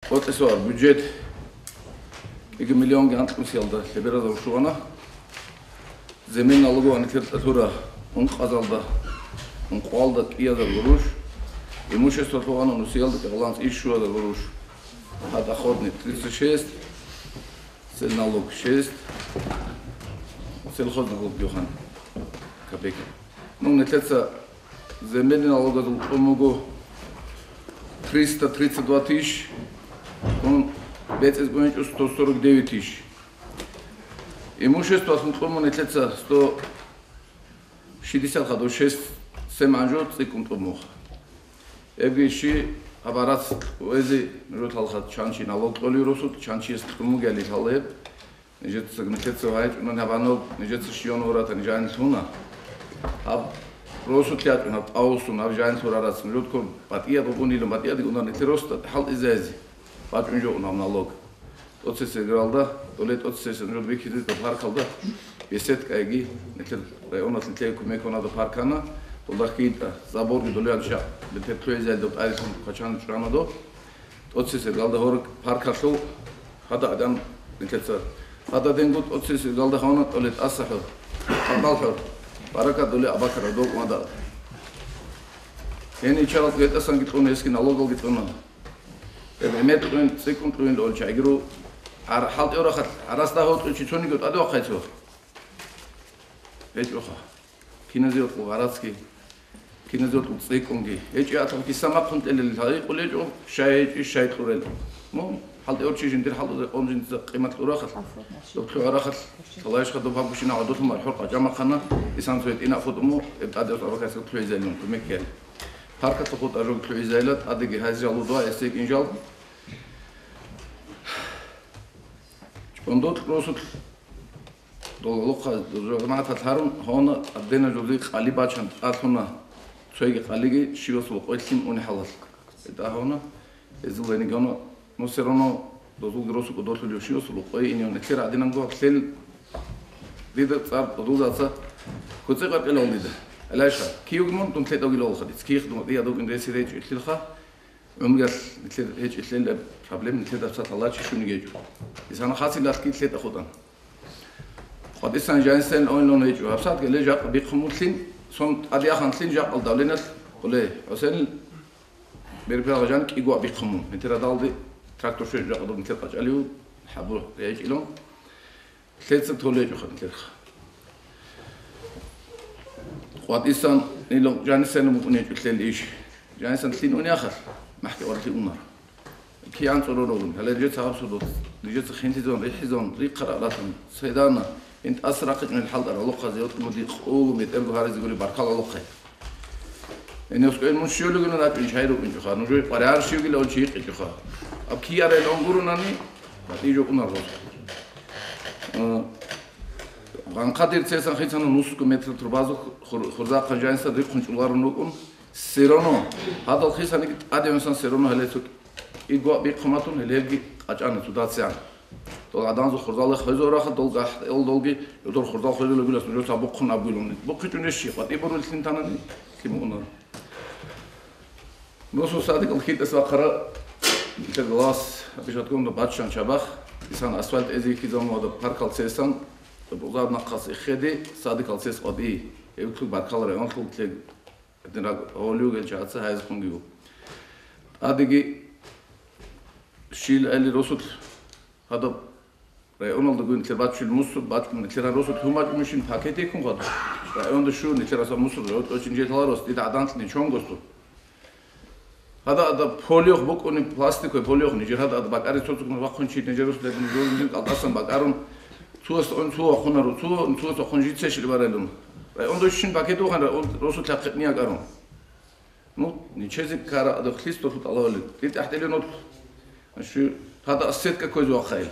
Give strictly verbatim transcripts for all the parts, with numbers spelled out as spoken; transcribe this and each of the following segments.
КъотӀисуар бюджет кӀиго миллионги анкьнусиялда лъеберазаб щугъана. Земельный налоговый нилъер тӀалъура ункъазалда, ункъуалда кӀиазар гъуруш, имущество лъугьана нусиялда кӀигаланцӀ иш щуазар гъуруш. Подоходный тридцать шесть, сел налог шесть, сельхоз налог юхан копейка. Ну, нилъеца земельный налогазул кьун буго триста тридцать два тысяч, ун бецӀиз гьечӀо сто сорок девять тысяч. Имуществоялъул кьун буго нилъеца сто шестьдесят хадур шесть семь анжо цӀикӀкӀун кьун буго. Эбги щи гьабарац уэзи жо талхад чанчи налог кьолев росут, чанчияс кьун бугели лъала гьеб. Нижеца, нилъеца гьайчӀунан гьабанаб, нижеца щиyon варата нижани лъуна. Гьаб росулъ ячӀун, гьаб тӀаусун, гьаб жани лъурарац, нужедкор батӀияб бугунилан батӀиядги унар нилъер росда хӀалтӀизазе. БачӀун жо унаб налог. ТӀоцесергалда, доле тӀоцесер нужед бихьизда паркалда, беседкаги, нилъер районалъ нилъее кумек гьанада паркана, долда хьитӀа, заборги доле анча, бетер лъугӀизайилда тӀарилъун квачан чӀванадо. ТӀоцесергалда гьоркь паркалъул гьада гӀадан нилъеца. Гьада динго тӀоцесергалда гьавна тӀоле тӀаса хӀур, хӀакъал хӀур, баракат доле абакара докъмада. Гьеничал гетӀасанги кьуна, гьесги налогалги кьуна. Гьеб гӀемер кьуин, цӀикӀкӀун кьуин лъолчагиру, гьар хӀалтӀи орахал гьарасда гьоркьов чи цониги тӀаде вахъайцо. ГьечӀоха. Киназиялъул гъарацги, киназиялъул цӀикӀкӀунги. ГьечӀи атал киса махъун тӀелел гьайикъулечӀо, щай гьечӀи, щай кьурел. Ну, хӀалтӀи орчи жиндир хӀалтӀузе къом жиндица къимат кьурахал. Доб лъугӀарахал, талайшха доб гьабгущина гӀодолъун мархӀур къача махъана, исан цоя тӀина хутӀуму, эб тӀадев абакайсга лъугӀизайлун, кумеккел. Паркалъа хутӀа жо лъугӀизайла, тӀадеги гьазижал удуа, эсейкӀинжал. ЧӀондокь росулъ Дол гӀолохъа жамагӀаталъ гьарун, гьавна абдена жузи къали бачан тӀалъуна, цойги къалиги щивасул къойлъин уни хӀалалъ. ГьетӀа гьавна, гьезул гьенигавна, ну, все равно дозулги росу кӀодолъулев щивасул къой инев нилъер гӀадинанго лъел дида цӀар кӀодулдаца куцӀи къаркъилал дида. Алайша, киюги мун дун лъетӀавги лолха диц, ких дун диядугин реси речӀи лъилха, гӀумруялъ нилъер гьечӀелъел проблем нилъеда цаталачи щуни гьечӀо. Исана хасилалъги лъетӀа хутӀан. КъватӀисан жанисен ойнлъун гьечӀо. ГьабсагӀат геле жакъа бихъун буго лъин, сон тӀадеяхъан лъин жакъал давленалъ, гьуле, гьосенил берпирал гъажан кӀиго бихъун буго. Метер адалди трактор щвечӀо жакъа доб метер къачӀалив, хӀабур гьечӀилан. Лъеца толечӀо хадилъерха. КъватӀисан ил жанисен букӀун гьечӀо лъел иш. Жанисан лъин унехалъ, махӀги гъорлъи унар. Киян цӀоророгун, гьале нижеца гьабсудо, нижеца хинлъизон, рихӀизон, рихъара ратун, цайдана, ин тӀаса рахъичӀунел хӀалтӀара лохъазе, йотӀмуди къулу метерго гьаризе гури баркала лохъе. Ин ёскоен мун щиолигуна рачӀун шайру унчӀуха, нужой къваряр щивгила он чи гьикъичӀуха. Аб киярел он гурунани, батӀи жокӀунар гъоз. Э, Гъанхъа дир цесан хицана нусго метр турбазу хур-, хурзахъа жаниса рихъун чӀуларун рукӀун, Сироно, гьадал хисаниги тӀадевунсан сироно гьале цо кӀиго бихъуматун гьелебги къачӀана цо дацигӀан. Дол гӀаданзул хурзалихъ хвезорахъа, дол гахӀел долги, дол хурзал хвезулеб гулас нужеца бухъун абгулун. БухъичӀунищи, къватӀи буруллъин танани, лъимугьуна. Нусул садикал хитӀас вахъара, лъеб глаз, абишаткомда баччан чабах, исан асфальт эзихьизан вада паркал цесан, бузаб нахъас иххеди, садикал цес къватӀи, эвлъуг баркал районлъул лъег. Гьедин ракӀ гьолив гел чагӀаца гьайзухъунги ву. ТӀадеги щил гӀели росулъ гьадаб районалда гуй нилъер баччул мусур, бачӀун нилъеран росулъ гьумачӀумишин пакетиккун гъадаб. Районда щур нилъераса мусур, гӀодов чинжетала рос, дида гӀаданлъни чон гостур. Гьада ада полиох букӀуни, пластиковый полиох, нижер гьада ада бакӀари цо-цокун вахъун чи нижер росулъ гьедин жолин кӀалтӀасан бакӀарун, цуас он цо вахъунаро, цо, цуас вахъун жицешли барайлун. Районда щин пакет вахъан, район росулъ хъетни якӀарун. Ну, ничези ккара адахълъис долъу тӀалабали. ТӀил тӀахӀдели нолъ. Ашу, гьада сетка ккозе вахъайил.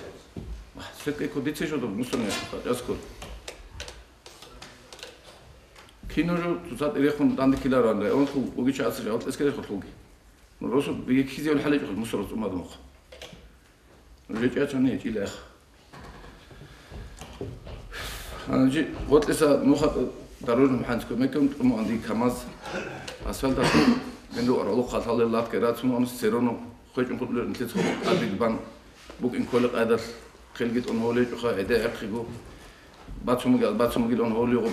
Сетка ккодице жодо, мусорный, аскур. Кино жо, цоцат ирехун данде киларан, районлъул уги часи жават эскерехъулги. Ну, росу биги кизев хӀалечӀ мусор цӀумадмухъ. РечӀачани гьечӀила эх. Гьанже гъотӀиса нуха дорожный механический меккун тӀуму анди КамАЗ асфальт асу. Мен ругӀар олохъа лъалел латке рацун он сирону. ХвечӀун хутӀулел нилъеца гьаб тӀадеги бан букӀин кколеб къайдалъ хъелги тӀун гьолечӀоха, гӀеде гӀехъего, бацун бугел, бацун бугилан гьолего.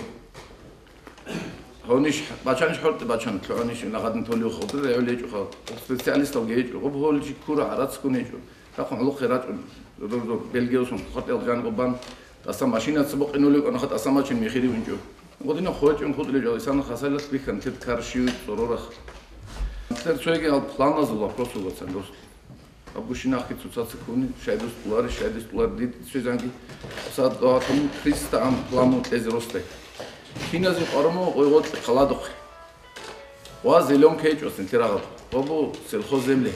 Гьонищ бачанищ хӀортӀи бачан, лъугӀанищ лагъадин толев хутӀулел гӀолечӀоха, специалисталги гьечӀо, гъоб гьоличи ккура гӀарацгун гьечӀо. Рахъун гӀолохъе рачӀун, дур-дур Бельгиясун хъватӀел жанго бан, тӀасан машинаца бокъинулев кӀана, хатӀасан мачин михири унчӀо. Гъодинаб хвечӀун хутӀулел жал исана хасалилъ бихьан тед каршив цӀорорах. Нилъер цоги ал планазул вопрос вугоцан рос. Абгушинахъги цоцаца ккуни, шайдус тӀулари, шайдус тӀулари дид цоязанги. Сад дагьатун триста ан плану кьезе ростай. Киназе къарумо ой гъоркье хъаладухъе. Ва зеленка гьечӀо синтирагъаб. Ва бу сельхозземле.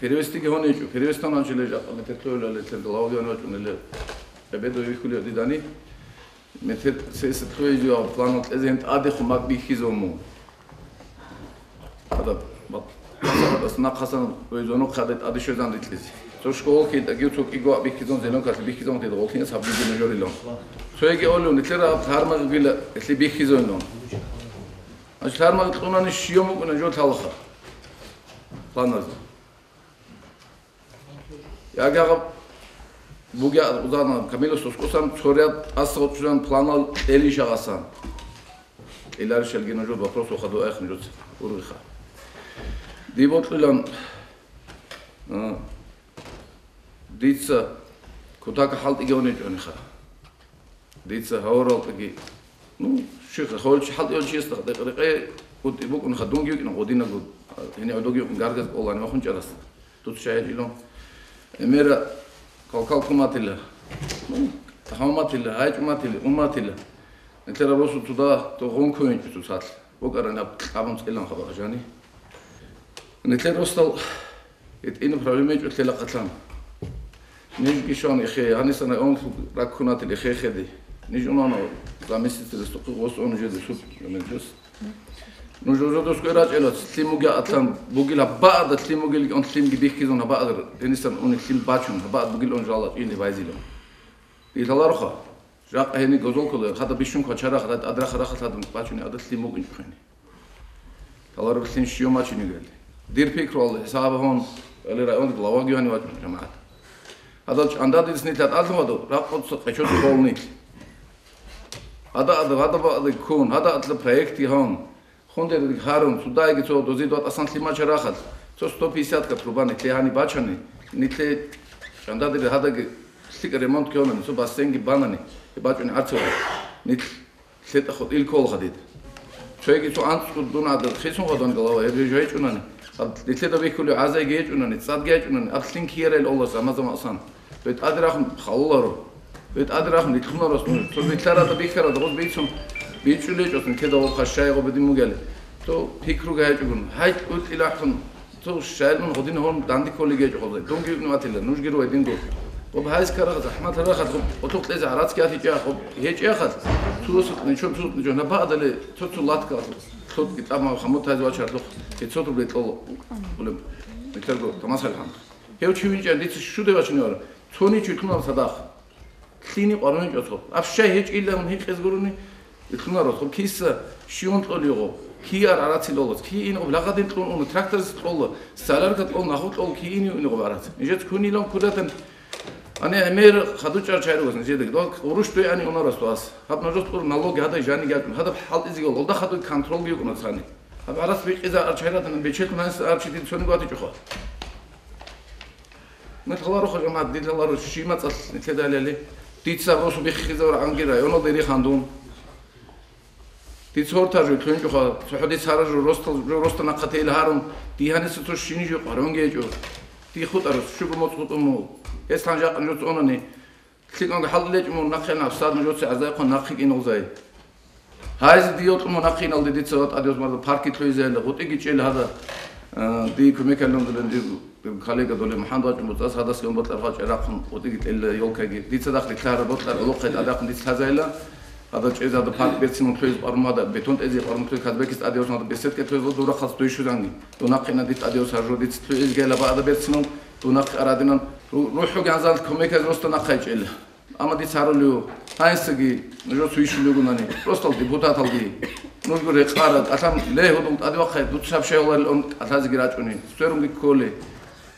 Перевестиги гьон гьечӀо. Перевестан анчиле жакъа метер тойлале тер главаги гьон вачӀунеле. Эбедо вихьулев дидани. Метер сесет тоизио планал кьезен тӀадехун мак бихьизон мун. Ада бат-, нахъасан ойзону хъаде тӀаде щвезан рикьизе. Цо школалъе тӀаги цо кӀиго бихьизон, зеленкалъе бихьизон, теда гъолъине саб бугина жорилан. Цояги олев, нилъера гьармагъила, если бихьизон лун. Значит, гьармагъ кьунани щиё мукӀуна жо талаха. Планазе. Ягагъаб бугя узана Камилас тускусан цоряд тӀаса гъочӀузан планал кьели шагъасан. Кьеларищал гьанже вопрос вахадуайхъин жуц ургъиха. Ди бокьилан, а, дица кутака хӀалтӀиги гьонечӀониха. Дица гьавуралдаги, ну, щихъа, хавалчи хӀалтӀи гьавалчиясда рекъ-рекъе кӀутӀи букӀунха, дунги вукӀина гъодинаб гуд, гьенив гӀодоги вукӀин гаргаз кӀолани вахун чӀарасда. Дуца чагьи чӀилун. Эмера калкал куматила. Ну, тахаматила, гьайчӀуматила, уматила. Нилъера росу цуда то гъун ккуинчӀо цоцалъ. БукӀарани аб кьабун цӀилан хабар жани. Нилъер росдал гьитӀинаб проблема гьечӀо лъела хъалъан. Нижги щван эхе, гьанисан районлъул раккунатил эхе хеди. Ниж унана заместитель рестукъи гъос ону жеде суд жос. Нуж уже досгой рачӀела, лъим бугел атлан бугил гьабаада, лъим бугел он лъимги бихьизун гьабаадр, гьенисан уни лъим бачун, гьабаад бугил он жала или вайзилун. Илаларха, жакъа гьени гозолкула, хада бищун квачара, хада адра хара хада бачуни ада лъим бугин чухени. Талараб лъим щиё мачине гел. Дир пикруал хӀисаб гьон, али район глава гьани вачун жамагӀат. Гьадал чӀандадирис нилъ гьадалъун вадо, ракъуца къечо холнилъ. Гьада ада, гьада баъди ккун, гьада адла проекти гьон. Хундерги гьарун, цудайги цо дозид ватӀасан лъимача рахал. Цо сто пятьдесят ка труба нилъе гьани бачани, нилъе чӀандадири гьадаги лъикӀ ремонт ккеунани, цо бассейнги банани, бачӀуни гӀарцевали. Нилъ лъетӀа хутӀил кколха дида. Цояги цо анцӀго дун гӀадал хисун гъадван галава, гьеб жо гьечӀунани. Гьаб нилъеда бихьулев гӀазайги гьечӀунани, цӀадги гьечӀунани, аб лъим ккарал Аллагьас гьамаза масан. БетӀаде рахун халуларо. БетӀаде рахун рилълъунаро. Цо битӀарада бихьарада гъоз бицун бичӀчӀулечӀос нилъеда гъоб хъащай гъоб дин бугели. Цо пикруга гьечӀогун. Гьай, кӀутӀилахъун. Цо шайилан гъодин гьорун данде кколей гьечӀо гъозай. Дунги ватила, нужги ругьай динго. Гъоб гьайс карагъа захӀмат рахат, гъоб отух кьезе гӀарацги гьатичӀа, гъоб гьечӀехал. Цо сутӀни чон, цо сутӀни чон, гьабаадали, цо-цо латка лъутги тӀама хамут гьайз вачарлъухъ, пятьсот рублей кьола. Улеб, мекарго, тамасалъ гьанкъ. Гьев чи винчӀан дица щуде вачине вара. Цони чи лъунал садахъ. Лъини къваруничӀо цо. Абщай гьечӀилан гьикъиз гурони, лъунаро цо. Киса щиван кьолиго, кияр арацилолас, киин гъуб лагъадин кьун уна, тракторист кьола, саларка кьол, наху кьол, киин уни гъуб арац. Нижец кунилан кудатан, ане гӀемер хадучӀар чайрувас нижедаг. Дол уруш дуй ани унарас дуас. Гьаб нажос кьур налоги гьадай жани гьатун. Гьадаб хӀалтӀизигал, олда хадуй контролги юкӀуна цани. Гьаб арас бикъиза арчайратан, бечетун гьанис арчи дин цони гуатичӀоха. Нилъаларо, хъажамат, дилъаларо, щимацӀалъ нилъедалали, дица росу биххизавра анги районалда ирихан дун. Дица гьортар жо ккунчӀоха, цохӀо дица гьарар жо ростал, жо роста нахъа тейил гьарун, дигьаниса цо щини жо къарунги гьечӀо. Ди хутӀар щуго моцӀ хутӀун мугъ. Гьес лъан жакъа жо цӀунани, лъикӀанга хӀал лечӀун мун нахъе нахъ, садна жоци гӀарзайхъун нахъе кӀиналзай. Гьайзе дие кьуму нахъиналде дица ва тӀадиоз марда парки лъугьизейилла, гъутӀиги чӀел гьада, а, дие кумекаллъун долен дир, дир коллега доле МухӀаммад вачӀун буцӀас гьадасги он бокьар гъачӀа рахъун гъутӀиги тӀелла ёлкайги. Дица дахъ дитлъара бокьар гӀолохъе тӀадахъун дица лъазайилла, гьада чӀезе гьада парк берцинун лъугьиз къарумада, бетон тӀезе къарумун лъугьиз Казбекис тӀадиоз гьада беседка лъугьиз дурахъалъ дуй щуданги. Дунахъина дит тӀадиоз гьаржо дица лъугьиз гела баада берцинун, дунахъ арадинан, ру-, рухӀуги гьанзал кумеказ роста нахъай чӀел. Амма дица гьарулев, гьанисаги нужер цо йищулев гунани, просто депутаталги, нужго рекъара, кӀалъан ле гьудул тӀаде вахъай, дуца шаб щай гьоларилан кӀалъазеги рачӀуни, сверунги кколе.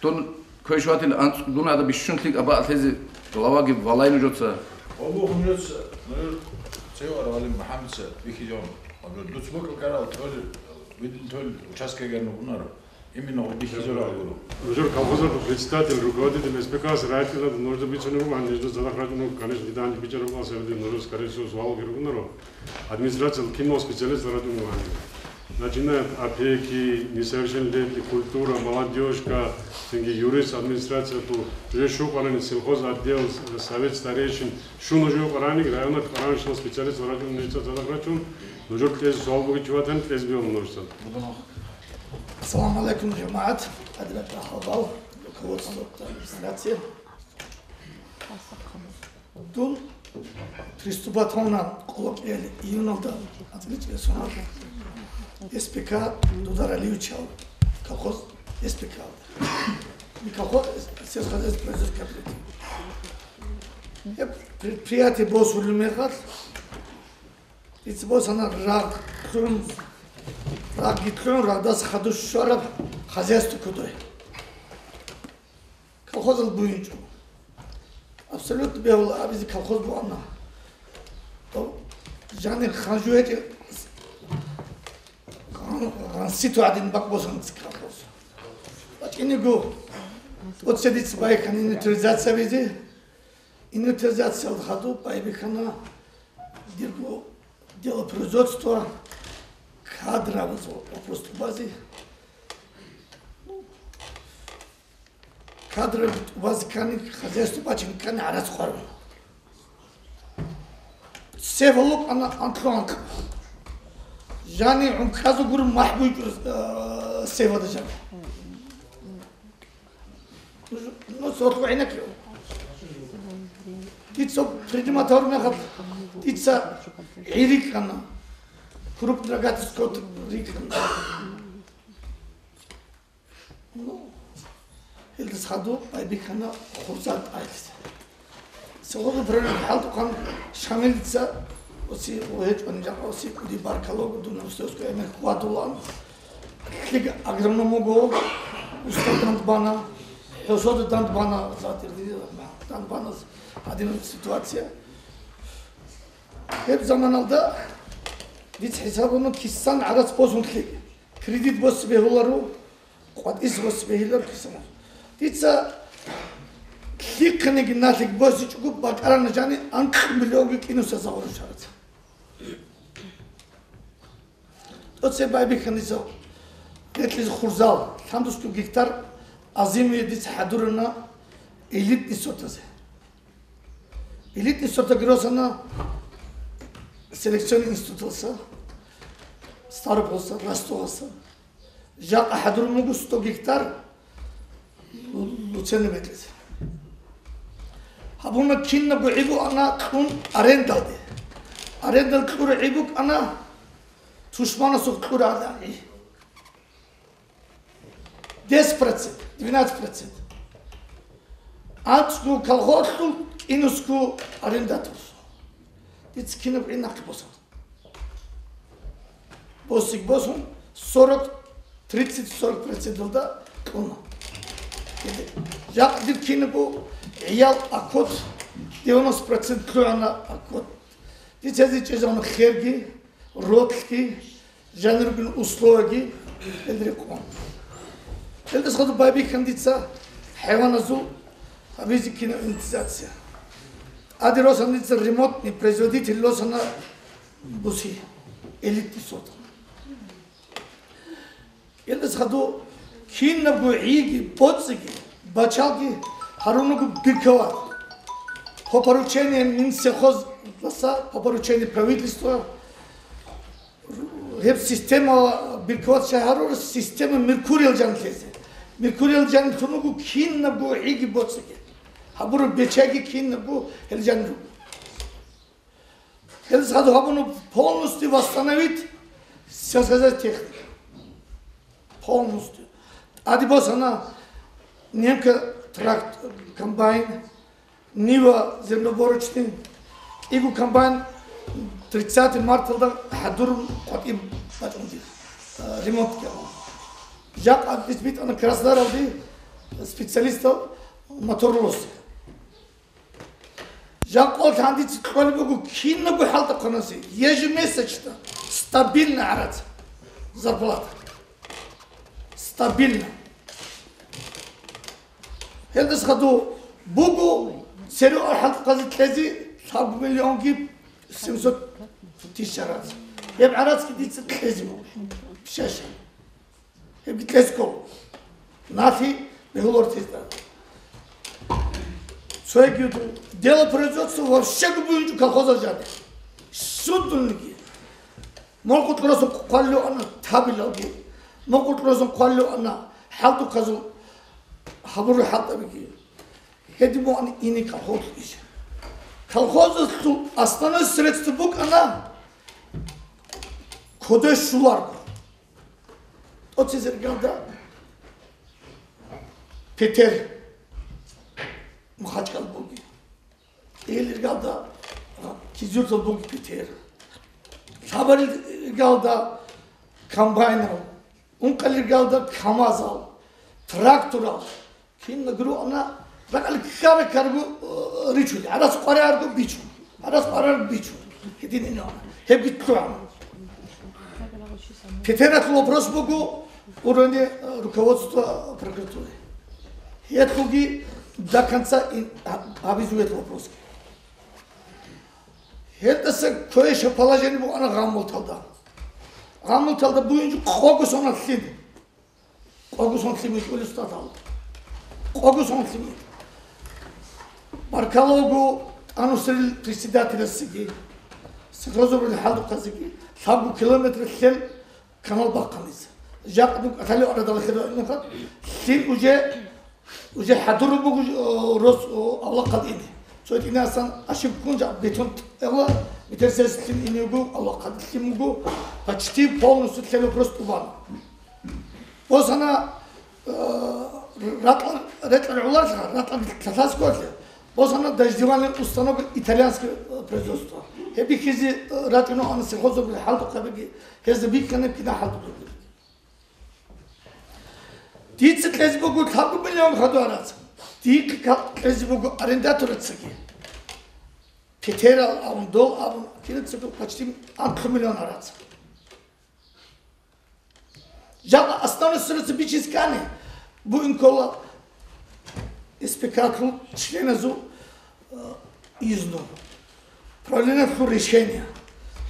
Дун квешватил анцӀ-, дун ада бищун лъикӀаб бакӀ лъезе главаги валай нужеца. Аллагь нужеца, нужер цевар валин МухӀаммадца бихьизавун, абдул дуц букӀа карал тол, видин тол участка герну гунаро. Именно вот бихьизавун гуро. Нужер колхоза председатель, руководитель СПК-с районда нужда бицунеб, а нужда задахъ рачӀунеб, конечно, дидан бичӀараб класс, нужер, скорее всего, суал геру гунаро. Администрация кино специалист ратун вани. Начиная от опеки, несовершеннолетних, культура, молодежка, цинги юрист администрация ту, уже шу къарани сельхоз отдел, совет старейшин, шу нужер къарани районат къараншал специалист ратун нижца задахрачун, нужер кьез суал буги чуватан кьез бион нужца. Ассаламу алейкум, жамаат, адилат ахабал, руководство администрации. Дун приступать гьавна къолокъел июналда, анцӀила чӀезаб соналда, СПК Дудар Алиевичал колхоз СПК-алда. Ми колхоз сельскохозяйственный производственный кооператив. Гьеб предприятие босулеб мехалъ, дица босана рагъ лъун, рагъги лъун, рагъдаса хадур щвараб хозяйство кодой. Колхозал бугьинчӀо. Абсолютно бегьула абизе колхоз бугӀана. Дов жанир ханжу гьечӀеб гъан-, гъанситу гӀадин бакӀ босана колхоз. БачӀинего, оцедица байхъан инвентаризация абизе. Инвентаризациялда хадуб байбихьана дирго делопроизводство, кадровый вопрос тӀубазе. Кадровый тӀубазе ккани, хозяйство бачине ккани гӀарац хъварун. Севалукъана анкьу-анкьу. Жани гӀункӀазу гур махӀ буйчӀур, э, севада жани. Ну, сортлъу гӀинаккио. Дица принимать гьарун мехалъ, дица гӀирикьана. Крупнорогатый скот рикьана. Ну, гьелдаса хадуб байбихьана хурзал тӀайлъи. Сегъуна управление хӀалтӀухъан Шамилица оси гьечӀони жакъа оси кӀуди баркалого дун русдосго эмен хьвадулан. Лъига агроном вуго, уста дандбана, хӀосода дандбана, затир дида дандбана, гьадинаб ситуация. Гьеб заманалда дица хӀисабуна кисан гӀарац босун лъиги. Кредит боси бегьуларо, къватӀис боси бегьиларо кисана. Дица лъихъаниги налъи босичӀого бакӀарана жани анкь миллионги кӀинуса загъуру шараца. ТӀоце байбихьаниса гьетлъизе хурзал, лъандусго гектар азимие дица хӀадурана элитный сортазе. Элитный сортаги росана селекционный институталса, Ставрополса, Ростовалса. Жакъа хӀадурун буго сто гектар лу-, луцена бекьизе. Гьабуна кинабго гӀи букӀана кьун арендалде. Арендал кьура гӀи букӀана тушманасухъ кьура гӀи. Десять процент, двенадцать процент. АнцӀго колхозлъул кӀинусго арендаторлъул. Дица кинаб гӀи нахъе босана. Босиг босун сорок, тридцать сорок проценталда кьуна. Жакъа дир кинабго гӀиял аккот, девяносто процент лъугӀана аккот. Дица гьезие чӀезавуна херги, ротлъги, жанир ругел условияги гьел рекъон. Гьелдаса хадуб байбихьан дица хӀайваназул гьабизе кинаб инвентаризация. ТӀаде росана дица ремонтный производитель росана буси, элитный сорт. Гьелдаса хадуб кинабго гӀиги, боцӀиги, бачалги гьарун руго биркават. По поручению Минсельхоздаса, по поручению правительства, гьеб система биркават щай гьарурас, система Меркуриял жанлъезе. Меркуриял жанлъун руго кинабго гӀиги, боцӀиги. Гьабураб бечайги кинабго гьел жанлъун руго. Гьелдаса хадуб гьабуна полностью восстановить сельскохозяйственная техника. Полностью. ТӀаде босана немка тракт, комбайн, Нива зерноборочный, кӀиго комбайн тридцатый марталда хӀадурун къватӀиб бачӀун дир, э, ремонт кьабун. Жакъа дица битӀана Краснодаралде специалистал моторлъосе. Жакъа гьанже дица кьолеб буго кинабго хӀалтӀухъанасе, ежемесячно, стабильно гӀарац зарплата. Стабильно. Гьелдаса хадуб буго церу хӀалтӀухъазе кьезе лъабго миллионги семьсот тысяч гӀарац. Гьеб гӀарацги дица кьезе буго. Пишаша. Гьебги кьезе ккола. Налъи бегьулар тезда. Цоги делопроизводство вообще бугеб гьечӀо колхозал жаниб. Судулниги. Мокъулъ росун хъвалев ана табилалги, мокъулъ росун хъвалев ана хӀалтӀухъазул гьабурал хӀалтӀабиги. Гьедин буго ине колхоз иш. Колхозалъул основной средство букӀана кодой щуларго. ТӀоцебесеб иргалда Петер Махачкал буги. Ил иргалда Кизюртал буги Петер. Лъабарил иргалда комбайнал, ункъал иргалда КамАЗал, тракторал. Кинабго руана, ракӀалде ккара-ккарго, э, ричун, гӀарац къваригӀарго бичун, гӀарац къваригӀарго бичун. Гьедин ине ана. Гьебги лъугӀана. Петералъул вопрос буго уровне, э, руководства прокуратуры. Гьелъулги до конца ин-, гьаб-, гьабизе вугев вопрос. Гьелдаса квеша положение буана Гъаммулталда. Гъаммулталда бугин жо къого сонал лъим. Къого сон лъим итӀулел стадал. Къого сон лъим ит. Баркалла буго тӀанусрил председателасеги, сельхозуграл хӀалтӀухъазеги, лъабго километр лъел канал бахъаница. Жакъа дук атали арадала хирал инухъа, лъим уже, уже хӀадуру буго, э, рос, э, авлахъад ине. Цо тӀинасан ашиб ккун жакъа бетон тӀела, метр сес лъим ине буго авлахъад лъим буго, почти полностью лъел просто убан. Босана, э, ратӀа-, ретӀа гӀоларелъа, ратӀа лъалъас кколъе. Босана дождевальная установка итальянское, э, производство. Гьеб бихьизе, э, рачӀуна ана сельхозуграл хӀалтӀухъабиги, гьезда бихьана кина хӀалтӀухъабиги. Дица кьезе буго лъабго миллион хадур гӀарац. Дихъе ка-, кьезе буго арендаторацаги. Петерал абун, дол абун, кинацаго почти анлъго миллион гӀарац. Жакъа основной средство бичизе ккани, буин ккола СПК-лъул членазул, э, изну, правлениялъул решение.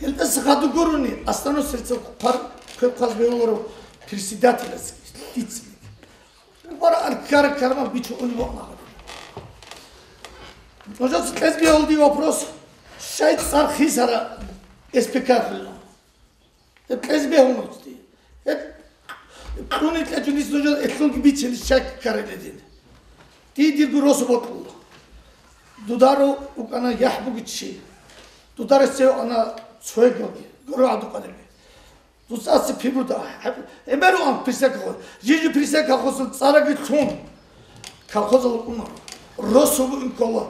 Гьелдаса хадур гурони, основной средство хъвар-, хъвар-, хъваз бегьуларо председателас, лъицаник. Вара аркара карма бичун унибо нагъа. Нужеца кьезе бегьулди вопрос, щай цӀар хисара СПК-лъул? Гьеб кьезе бегьуна цӀи. Гьеб кьуни кьечӀунис нужер эхлъулги бицин щай ккариледин. Ди дирго росу бокьула. Дударо укана яхӀ бугичи. Дударас цев ана цойгалги, горо гӀаду къадами. Дуцаца пибруда, гӀемеру ан присяга хо. Жижи присяга хосун цараги цун. Колхозал укуна. Росу буин кола.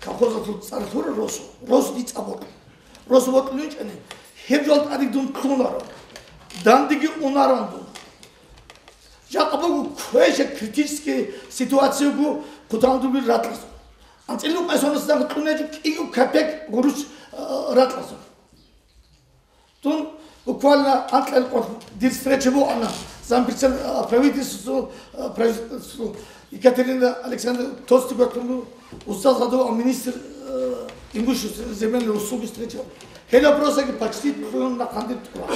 Колхозалъул цӀар лъура росу, рос дицӀа бокьун. Рос бокьулинчӀани, гьеб жал тӀадеги дун кьунаро. Дандеги унаран дун. Жакъа буго квеша критический ситуация буго хъутан дуби ратӀлъазул. АнцӀила къайсонас дан кьунечӀо кӀиго копейк гъурущ, а, ратӀлъазул. Дун буквально анкьал къо-, дир встреча буана зампредсед-, а, правительству, а, правительству Екатерина Александровна Тостигова, устаз гьадув министр, э, имущества, земельных услуг встреча. Гьел вопросаги почти кьун нахъандир тура.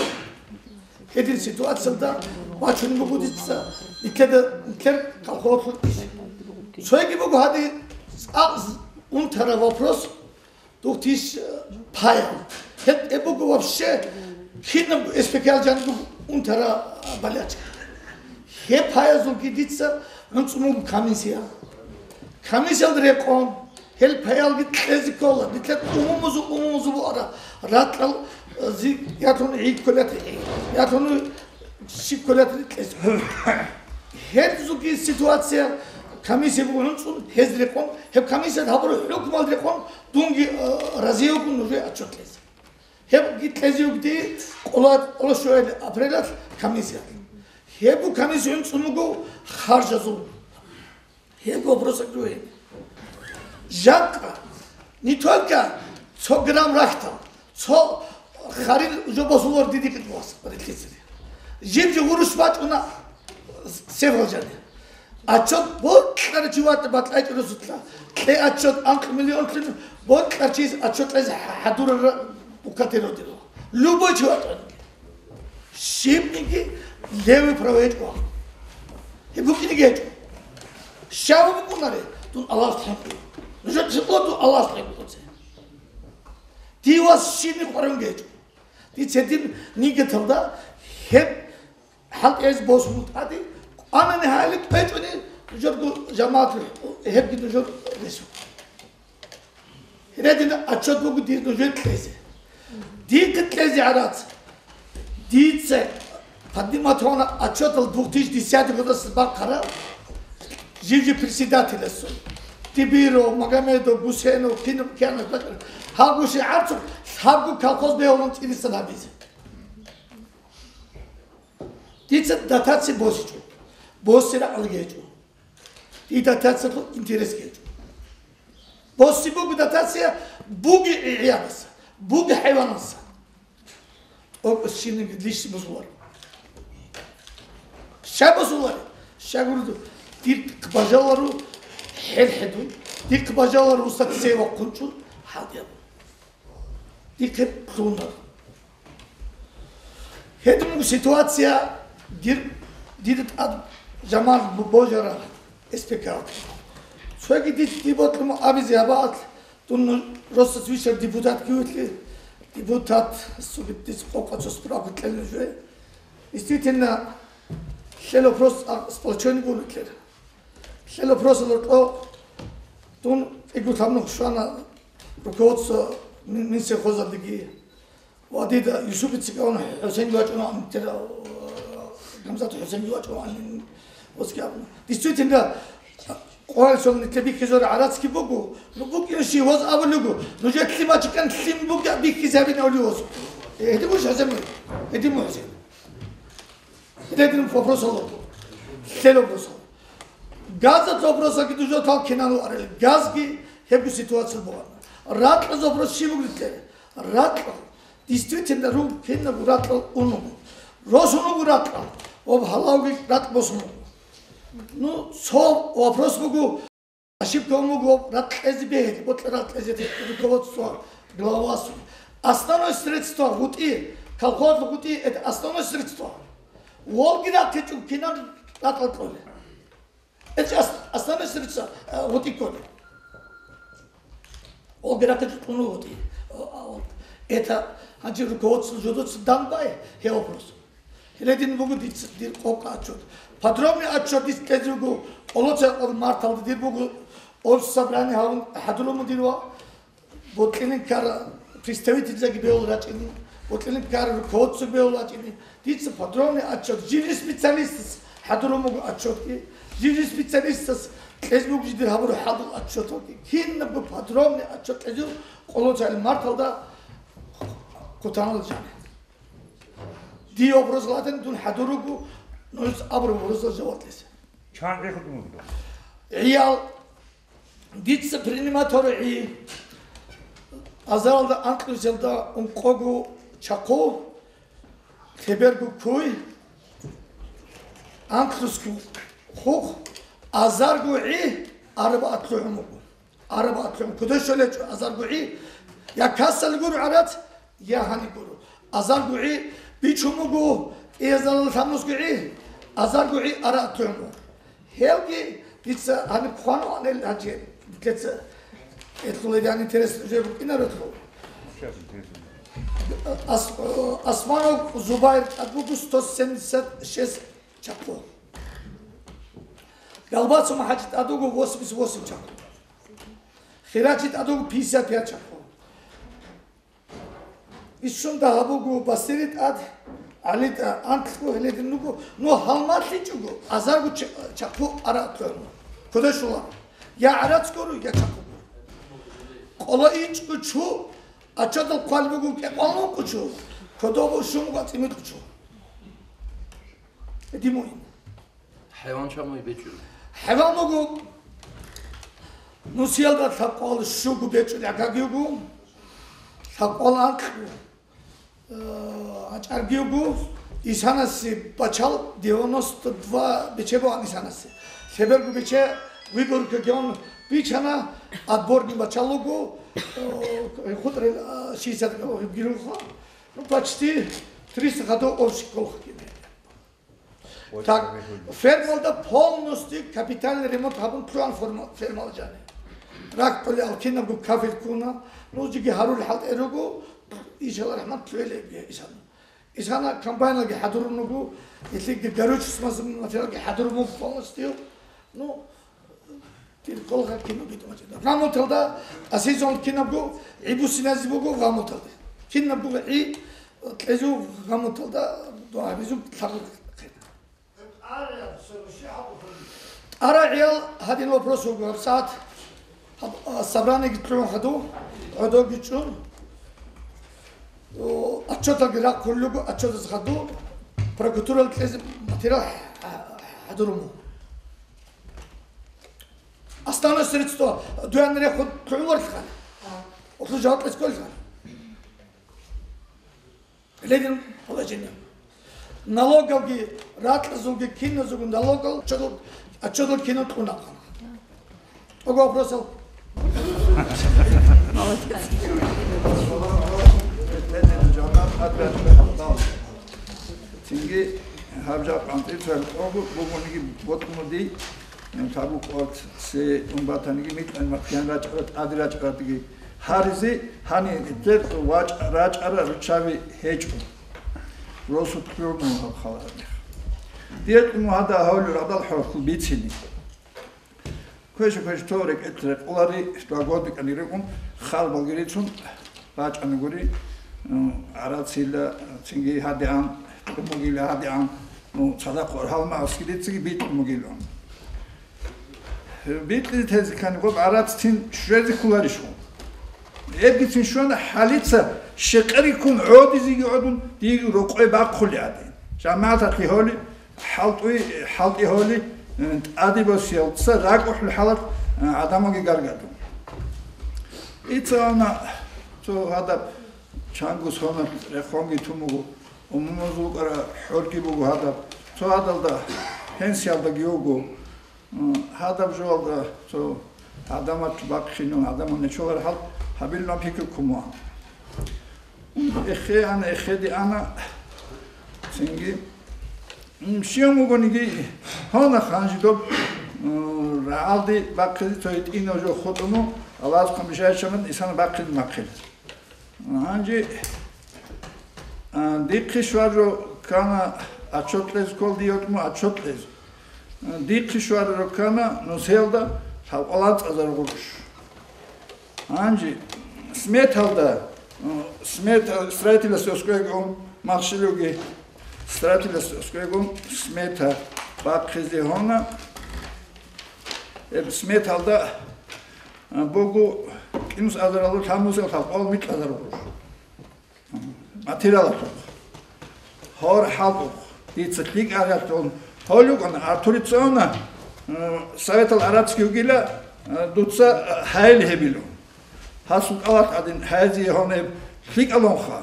Гьедин ситуациялда бачун буго дица, нитледа, нитлер колхозлъун иш. Цоги буго гьади цӀакъ унтара вопрос, Дух тиш, э, паял. Гьеб, гьеб буго вообще кинаб СПК-ял жаниб унтара, а, болячка. Гьеб паязулги дица анцӀ мугу комиссия. Комиссиял рекъон, гьел паялги кьезе ккола. Дица умумузу, умумузу буара. Ратал, э, зи, ятлъун гӀид кколят гӀид. Ятлъун Щиб кколатри кьезе. Гьеб зуги ситуация Комиссия буго гӀунцӀун, гьез рекъон, гьеб комиссиялъ гьабураб хӀукмал рекъон, дунги, э, разиявгун нужее отчет кьезе. Гьебги кьезе вугоди къола-, къоло щуял апрелалъ комиссиялъ. Гьеб комиссия гӀунцӀун буго харжазул. Гьеб вопросалъ ругьин. Жакъа не только цо грамм рахьтал, цо харил жо босулар дидикье вас релълъицари. Жиб-жиб гъурущ бачӀуна сефалжани. Отчет бокьарав чи ватӀа батӀайчӀо росулъа. Кье отчет анкь миллионлъун, бокьарав чияс отчет кьезе хӀадурарав бухгалтерия дила. Любой чи ватӀани. Щибниги левый правый гьечӀо. Гьеб букӀиниги гьечӀо. Щай букӀунаре? Дун Аллагьас лъабго. Нужер цӀикӀкӀо дун Аллагьас лъабго це. Дие вас щибни къваригӀунги гьечӀо. Дица гьедин нигеталда гьеб хӀалтӀизе босун тӀаде, къванани гьайли кӀвечӀони, нужерго жамагӀаталъул гьебги нужер ресурс. Гьедин отчет буго дир нужее кьезе. Дихъе кьезе гӀарац. Дица поднимать гьавуна отчетал двух тысяч десятый годас бахъараб, жив-жив председателасул. Тибиров, Магомедов, Гусейнов, кинаб кканас бакӀараб. Гьаб гуши гӀарцухъ лъабго колхоз бегьулин цӀидасан гьабизе. Дица дотация босичӀо. Босе рагӀалги гьечӀо. И дотациялъул интерес гьечӀо. Боси буго дотация, буги гӀигӀиялдаса, буги хӀайваналдаса. ТӀокӀаб щибниги лъица босуларо. Щай босуларо? Щай гуро, дир бажаларо хӀел хӀедун, дир бажаларо уста цевахъунчӀун хӀалтӀи гьабун. Дихъе лъугьунаро. Гьедин буго ситуация, дир, дида тӀад жамагӀат бу-, божараб СПК. Цоги дид-, дие бокьун абизе гьабаалъ, дун росас вищарав депутат киветлъи, депутат, сугит дица къокъа цо справка кьелин жуе. Действительно, лъел вопрос а-, сплоченный бугеблъи. Лъел вопросалда рокъов дун кӀиго-лъабго нух щвана руководство мин-, Минсельхозалдеги. Ва дида Юсупица кӀавана, ХӀусенги вачӀуна, Гамзат ХӀусенги вачӀуна, оскӀи абуна. Действительно, къоялъул нилъер бихьизари гӀарацги буго, ну, букӀин щи, ваз абулего, нужер лъимачӀкӀан лъим бугеб бихьизабин авлиос. Э, гьедин буго ХӀусен, гьедин буго ХӀусен. Гьедин вопросал. Лъел вопросал. Газалъул вопросалги нужер тал кинан варел. Газги гьебго ситуация бугана. Ракьалъул вопрос щиб бугеб? Ракьал. Действительно, ру-, кинабго ракьал унуго. Росун руго ракьал. Ва гьалавги ракь босун руго. Ну, цо вопрос буго, ошибка ун буго, ракь кьезе бегьи, бокьа ракь кьезе руководство, главасул. Основное средство гъутӀи, колхозалъул гъутӀи, это основное средство. Волги рахъичӀого кинан ракьал кьолел? Это ас-, основное средство, э, гъутӀи кколел. Волги рахъичӀого кьун гъутӀи. О, а вот это, гьанже руководство жодоца данбай, гьеб вопрос. Гьеле дир буго дица, дир къокъа отчет. Подробный отчет дица кьезе буго, къолоцайкъал марталда дир буго, общий собрание гьавун хӀадурун дир ва бокьилин ккарал представительзаги бегьул рачӀине, бокьилин ккарал руководствоги бегьул рачӀине. Дица подробный отчет, жиндир специалистас хӀадурун буго отчетги, жиндир специалистас кьезе буго жиндир гьабураб хӀалдул отчеталги. Кинабго подробный отчет кьезе буго къолоцайкъал марталда хъутанал жаниб. Дие вопрос гьатани дун хӀадур руго, нужеца абураб вопросалъе жаваб кьезе. Чан гӀи хутӀун буго? ГӀиял дица принимать гьаро гӀи. Азаралда анкьнусиялда ункъого чахъу, лъеберго куй, анкьнусго хухъ, азарго гӀи арабаат лъугьун буго. Арабаат лъугьун кодо щолечӀо азарго гӀи, я касал гуро гӀарац, я гьани гуро. Азарго гӀи бичун буго, кӀиязарал лъабнусго гӀи, азарго гӀи араат лъугьун буго. Гьелги дица гьаниб хъван ванел гьанже, дица гьелъул гьедин интерес уже букӀинаро гьелъул. Ас-, Османов Зубайр тӀад буго сто семьдесят шесть чахъу. Галбацу МухӀажи тӀад буго восемьдесят восемь чахъу. Хирачи тӀад буго пятьдесят пять чахъу. Ишшун дагьаб буго Басири тӀад, ГӀали тӀад анкьго гьеледин руго, ну, гьалмагълъичӀого, азарго ча-, чахъу араат лъугьун. Кодошула. Я гӀарац гуро, я чахъу гуро. Къола ичӀго чу, ачадал хъван буго кӀекъвалнукъо чу, кодобо шумго цӀимикъ чу. Эдимуин. ХӀайван чамай бечӀун. ХӀайван буго, нусиялда лъабкъоялда щуго бечӀун гӀагагиуго, лъабкъоялда анкьго, э, гьачӀаргиуго, исанасе бачал девяносто два бече бугӀан исанасе. Лъеберго бече выборкаги гьун бичана, отборный бачал вуго, э, хутӀрел, э, шестьдесят гирулха, ну, почти триста хадув общий колхоз кине. Так, фермалда полностью капитальный ремонт гьабун лъугьан ферма-, фермала жани. Рахъ кьолел кинабго кафель ккуна, нужеги гьарулел хӀалтӀе руго, иншалла рахмат, лъугьел гьебги исана. Исана комбайналги хӀадурун руго, гьелъиги горючий смазочный материалги хӀадурун буго полностью. Ну, Тир колха кинаб битӀун гьечӀо. Гъамуталда асизон кинабго гӀи буссиназе буго гъамуталда. Кинабго гӀи кьезу гъамуталда дугьабизу лъабу хъена. ТӀара гӀиял гьадин вопрос вуго гьабсагӀат. Гьаб, а, собраниеги лъугӀун хадув, гӀодовги чӀун. О, отчеталги рахъулел руго, отчетаз хадув, прокуратуралда кьезе материал хӀа-, хӀадурун буго. Основное средство дуян рехун лъугӀуларилъан. Улъул жаваб кьезе кколелъан. Левин положение. Налогалги, ракьазулги, киназулгун налогал, отчетал, отчетал кинун кьуна. Ого вопросал. Цинги гьаб жакъа анцӀила цоял тӀогу бугониги бокьун буго дие, табу къварц се ун батаниги микьани макьян рачӀарат, тӀаде рачӀаратги гьаризе, гьаниб нилъер вачӀ-, рачӀарал руччаби гьечӀо. Росу кьурун гьаб халаанихъ. Дие кьун гьада гьавлу радал хӀорхъул бицине. Квеша-квеш то рекӀелъ рекъолари, два года кӀанирикъун, халбалги рицун, бачӀана гури, м, гӀарацила, цинги гьадигӀан, кьумугила гьадигӀан, ну, цадахъ гьалмагъ аскилицаги битӀун бугилан. БитӀизе тезе ккани, гъоб гӀарац цин щвезе кколарищ гъоб? Эбгицин щвана хӀалица щекъериккун гӀодизеги гӀодун, дие рокъой бахъулей гӀадин. ЖамагӀаталъе гьоли, хӀалтӀуй-, хӀалтӀи гьоли, э, тӀаде босиялдаса ракӀухӀел хӀалат, э, гӀадамалги гаргадун. Ица вана цо гьадаб чангу сонаб рехонги тун буго, умумузул кӀара хӀорги буго гьадаб, цо гьадалда пенсиялдаги вуго. М, гьадаб жоялда цо гӀадамал бахъинун, гӀадамал нечолар хӀал гьабилан пикру ккун бугӀан. Эхе ана, эхеде ана, цинги, м, щив вугониги, гьона ханжи доб, м, рагӀалде бахъизе цо гьитӀинав жо хутӀуну, Аллагьас хъван бижайчаман исана бахъизе махъилес. Гьанже, а, дихъе щварро ккана отчет кьез, ккол дие вукӀун отчет кьез. А, дихъе щварро ккана нусиялда лъабкъоялда анцӀазар гъурущ. Гьанже сметалда, а, смета строительство сквегун махщелевги, строительство сквегун смета бахъизе гьона. Гьеб сметалда, а, буго кӀинус азаралда лъабнусел лъабкъоялда микьазар гъурущ. Материалалъухъ, гьор хӀалтӀухъ, дица лъикӀ аралъун гьолюкъана, Артурица вана, м, советал гӀарацги вугила, э, дуца, э, гьайли гьебилун. Гьасул кӀалалъ гӀадин гьайзе гьонеб лъикӀалунха,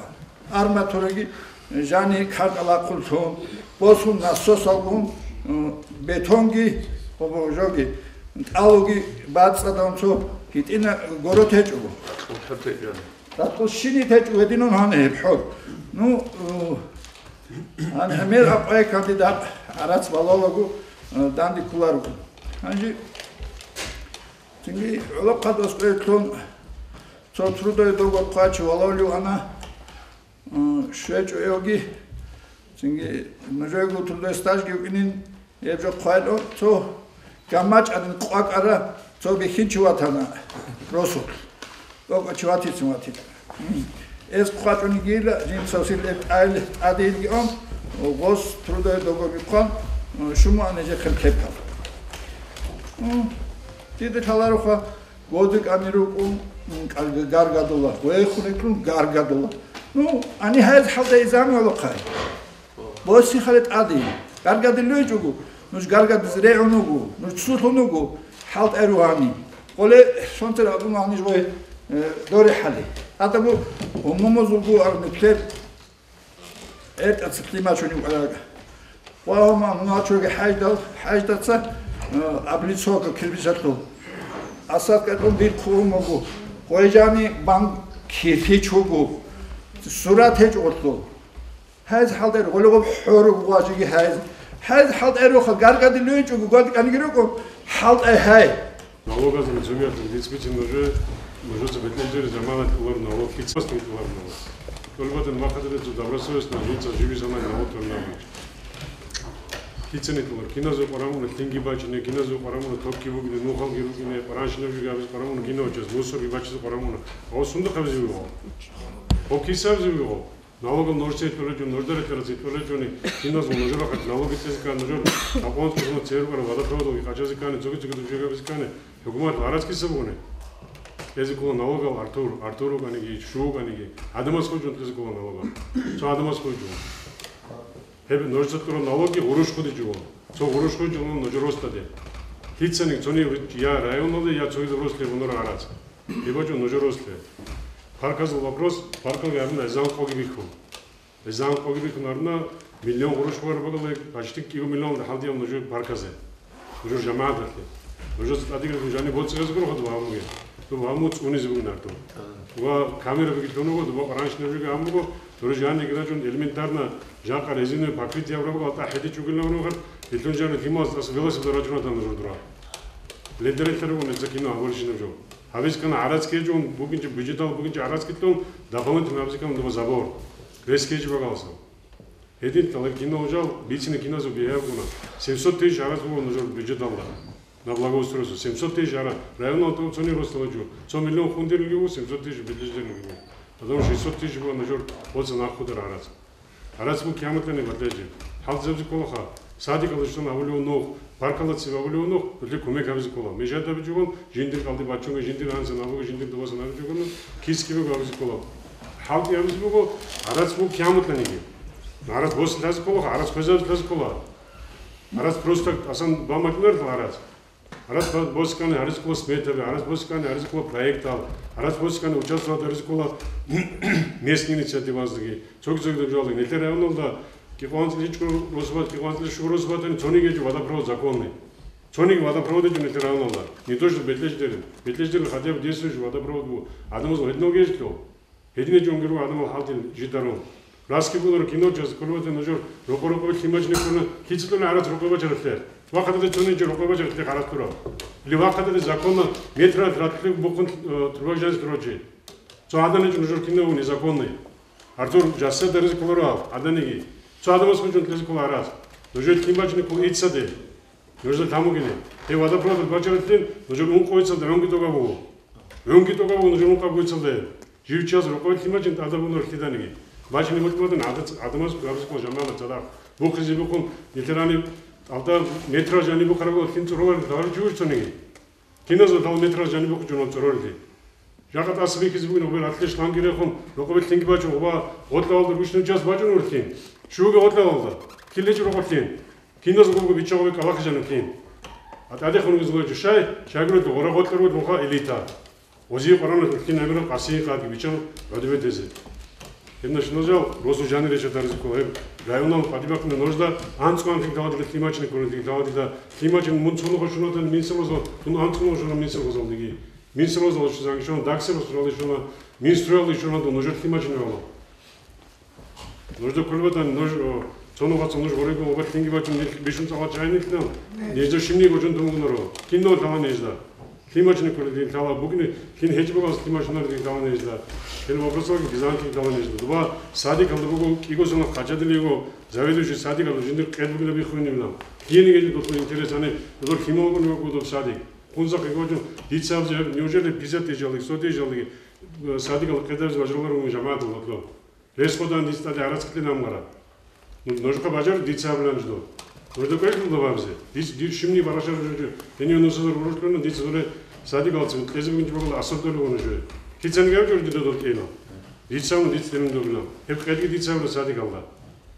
арматураги жани картӀалахъуллъун, босун насосалгун, м, бетонги, обо жоги, тӀалуги бацӀцӀадавун цо гьитӀина город гьечӀого. Ракъул щини течӀо гьединун гьаниб гьеб хӀор. Ну, э, гьан гӀемер акъвай кандидат гӀарац балалаго, э, данде кколаро. Гьанже цинги гӀолохъабаз къвеклъун цо трудовой договор хъвачи валавлив ана, э, щвечӀо эвги, цинги нужего трудовой стажги вукӀинин, Гьеб жо хъвайло, цо гамачӀ гӀадин къвакӀара, цо бихьинчи ватана росулъ. ТӀокӀав чи ватицин ватила. Эс хъвачӀунигийила, жинца сил эб тӀайл тӀадейилги он, гъос трудовой договор бихъан, шумуан нижехъе кепал. М, дида лъалароха, годик ани рукӀун, м, кӀал-, гаргадула, вехун рикьун гаргадула. Ну, ани гьез хӀалда изамиялухъай. Боси хали тӀади. Гаргадил лугьичӀого, нуж гаргадиз регӀун вуго, нуж цулъун вуго, хӀалтӀай ругьани. Къоле сонтер абун гьаниж вай, э, доре хӀали. Гьадабу умумузулгу арнеплъер. ГӀертӀа цеплъи мачунев кӀалага. Ва гьума муначоги хӀаждал, хӀаждаца, э, облицовка кирпичалъул. Асад кӀатӀун дир хъугьун буго. Гъвежани бан кирпич вуго. Сурат гьечӀолъул. Гьез хӀалтӀер гъолеб хӀоруг гъважиги гьез. Гьез хӀалтӀер рухъа гаргадил лугьичӀого, гвадиканиги рукӀун, хӀалтӀай гьай. Налогазул цогиялъул дицбицин нужее, нужеца бетӀер жамагӀат кьолар налог, кицас кьолар налог. Тулбатан махадалъ цо добросовестно жинца живи заман налог кьолар налог. Кицани кьолар, киназул къварамуна лъинги бачине, киназул къварамуна топги бугине, нухалги ругине, къваранщинаб жиги абиз къварамуна гинав час, мусорги бачизе къварамуна. О, сунда хъабизе вуго? О, киса абизе вуго? Налогал нуж цӀикӀкӀуларичӀун, нуж дарекарал цӀикӀкӀуларичӀуни, киназул нужер рахъалъ налоги цӀезе ккани, нужер тапонцӀ кьурна церукӀарал водопроводалги къачазе ккани, цоги-цоги дужегабизе ккани, хӀукумат гьарац киса бугони? КӀезе ккола налогал Артур, Артур вукӀаниги, Шу вукӀаниги, гӀадамаз хъугьчӀун кьезе ккола налогал. Цо гӀадамаз хъугьчӀун. Гьеб нуж цӀикӀкӀурал налоги гъурущ хъудичӀого. Цо гъурущ хъугьчӀун нужер росдаде. Лъицаниги цони я районалде, я цогидаб рослъе гьунар гьарац. Гьеб бачӀун нужер рослъе. Парказул вопрос, паркалги гьабуна гӀезегӀан къоги бихьун. ГӀезегӀан къоги бихьун гьаруна, миллион гъурущ хъвараб бакӀалда, почти кӀиго миллион хӀалдиял нужер парказе. Нужер жамагӀаталъе. Нужеца тӀадегӀан жаниб боцӀизе гуро хадуб гьабуге. Дуб гьабун цӀунизе бугин гьардур. Ва камера бигилъун вуго, дуба къаранщина жуги гьабун буго, нужер жаниги рачӀун элементарно жакъа резиновый покрытие абураб бакӀалда хӀедичӀ бугилан гьард, гьелъун жаниб лъималаз тӀаса велосипед рачӀунатан нужер дура. Ледерелъа ругун гьеца кино гьабулищинаб жо. Гьабиз ккана гӀарац ккечӀун, букӀинчӀеб бюджетал букӀинчӀеб гӀарац ккелъун, дополнительно гьабизе ккана дуба забор. Рес ккечӀеб бакӀаласан. Гьедин тӀалаб кино жал бицине киназул бигьаяб гуна. Семьсот тысяч гӀарац буго нужер бюджеталда. На благоустройство. Семьсот тысяч гӀарац. Районал тӀуб цони росдала жо. Цо миллион хундерилги буго, семьсот тысяч бедлъеждерилги буго. Потому что шестьсот тысяч буго нужер боца нахъудар гӀарац. Гьарац буго кияматлъани батӀлъезе. ХӀалтӀизабизе кколаха. Садикалда щун гьабулев нух, паркалда цебе гьабулев нух, гьелъие кумек гьабизе ккола. Мешать гьабичӀогон, жиндир кӀалди бачунга, жиндир гьансан гьабуга, жиндир дубасан гьабичӀогон, кискиба гьабизе ккола. ХӀалтӀи гьабизе буго, гьарац буго кияматлъаниги. Гьарац босилъазе кколаха, гьарац хвезабилъазе ккола. Гьарац просто асан бамакьунарила гьарац. Гьарац босикани гьаризкъула сметаби, гьарац босикани гьаризкъула проектал, гьарац босикани участвовать гьаризкъула местный инициативаздаги, цоги-цоги жавалдаги. Нилъер районалда кӀикъванцӀ личӀго росбат, кӀикъванцӀ личӀго росбатани цониги гьечӀо водопровод законный. Цониги водопровод гьечӀо нилъер районалда. Не то что бетлъеждерин. Бетлъеждерин хотя бы действующий водопровод буго. Адамаз гьединал гьечӀо. Гьединал жо гьунги руго гӀадамал хӀалтӀи жидерун. Расги бугонаро кино час кколебатани нужер рокъо-рокъобе лъимачӀни ккуна, кицӀулъуни гӀарац рокъобе бачаралъе. Вахъадалде цони жо рокъобе бачаралъе гӀарац тура. Или вахъадалде законно метрал ратулъе бухъун, э, труба жанис турав чи. Цо гӀадан гьечӀо нужер кино незаконный. Артур, жассе даризе кколаро гьав, гӀаданиги. Цо гӀадамаз хъугьчӀун кьезе ккола гӀарац. Нужер лъимачӀни ккола иццаде. Нужеда тамугине. Гьев водопровод бачаралъин нужер ункъо иццалда гӀунги тӀогаб буго. ГӀунги тӀогаб буго нужер ункъаб иццалда. Жив час рокъове лъимачӀин тӀадаб бугонаро лъиданиги. Бачине бокьулатан гӀадамаз гьабизе ккола жамагӀат цадахъ. Бухъизе бухъун, нилъер гьаниб тӀалда метрал жаниб бухъараб буго лъим цӀуроларин таварав чи вуго цониги. Киназул тӀал метрал жаниб бухъичӀун цӀуролелъи. Жакъа тӀаса бихьизе бугин гъубал гьатлъе шланги рехун, рокъобе лъинги бачун, гъуба гъоркьавалда ручнев час бачӀун вур лъин. Щуго гъоркьавалда. Кин лечӀо рокъоб лъин. Киназул гъубго бичча гъубе кӀалахъи жану лъин. А тӀадехун вугезулай жушай, шагьаралда гъура гъоркьа ругел муха элита. Гъозие къварана лъин гӀемерал къасиин къадги биччан гӀодобе дезе. Гьеб начинал жал росу жанир реча даризе ккола гьеб районал къадибахъна нужда анцӀго анкьин каладила лъимачӀни кколин лъимачӀин мун цунухъа шунатан минсалозал, тун анцӀго шуна минсалозалдеги. Минсалозал шузан шуна, даксир шурал шуна, Минстройал шуна, нужер лъимачӀни вала. Нужда кколебатани, нуж, о, цонухъаца нуж гъорего обалъинги бачун, нилъ бищун цӀалал чагӀи нилъ нал. Нижда щибниги гъожун тун бугунаро. Кинал лъала нижда. Лъимачни кколел дин лъала бугни, лъин гьечӀ бугас лъимачнар дин лъала нижда. Гьел вопросалги бизанлъи лъала нижда. Дуба садикалда буго, кӀиго сунах къачадил йиго, заведующий садикалда жиндир къед бугила биххуйнилан. Лъиениги гьечӀо духъун интерес, ани, дудур лъимал бугони буго доб садик. Хунзахъе гъожун, дица абзе, неужели пятьдесят тысяч алги, сто тысяч алги, э, садикалда къед абзе бажарулар мун жамагӀатал лъо? Рес гъодан дица тӀаде гӀарац кьене амгъара. Ну, нужеха бажар дица абилан жидо. Нужда квекӀун дабабизе. Диц, дир щибни барашар жо-, жо. Гьенив нусазар урушкьуна, дица дуре садигалцин кьезе бугин чӀвагала асар долевгъуна жо. Кицани гав жо дида дол кӀела. Дица ма диц тенин добила. Гьеб къедги дица гьавна садигалда.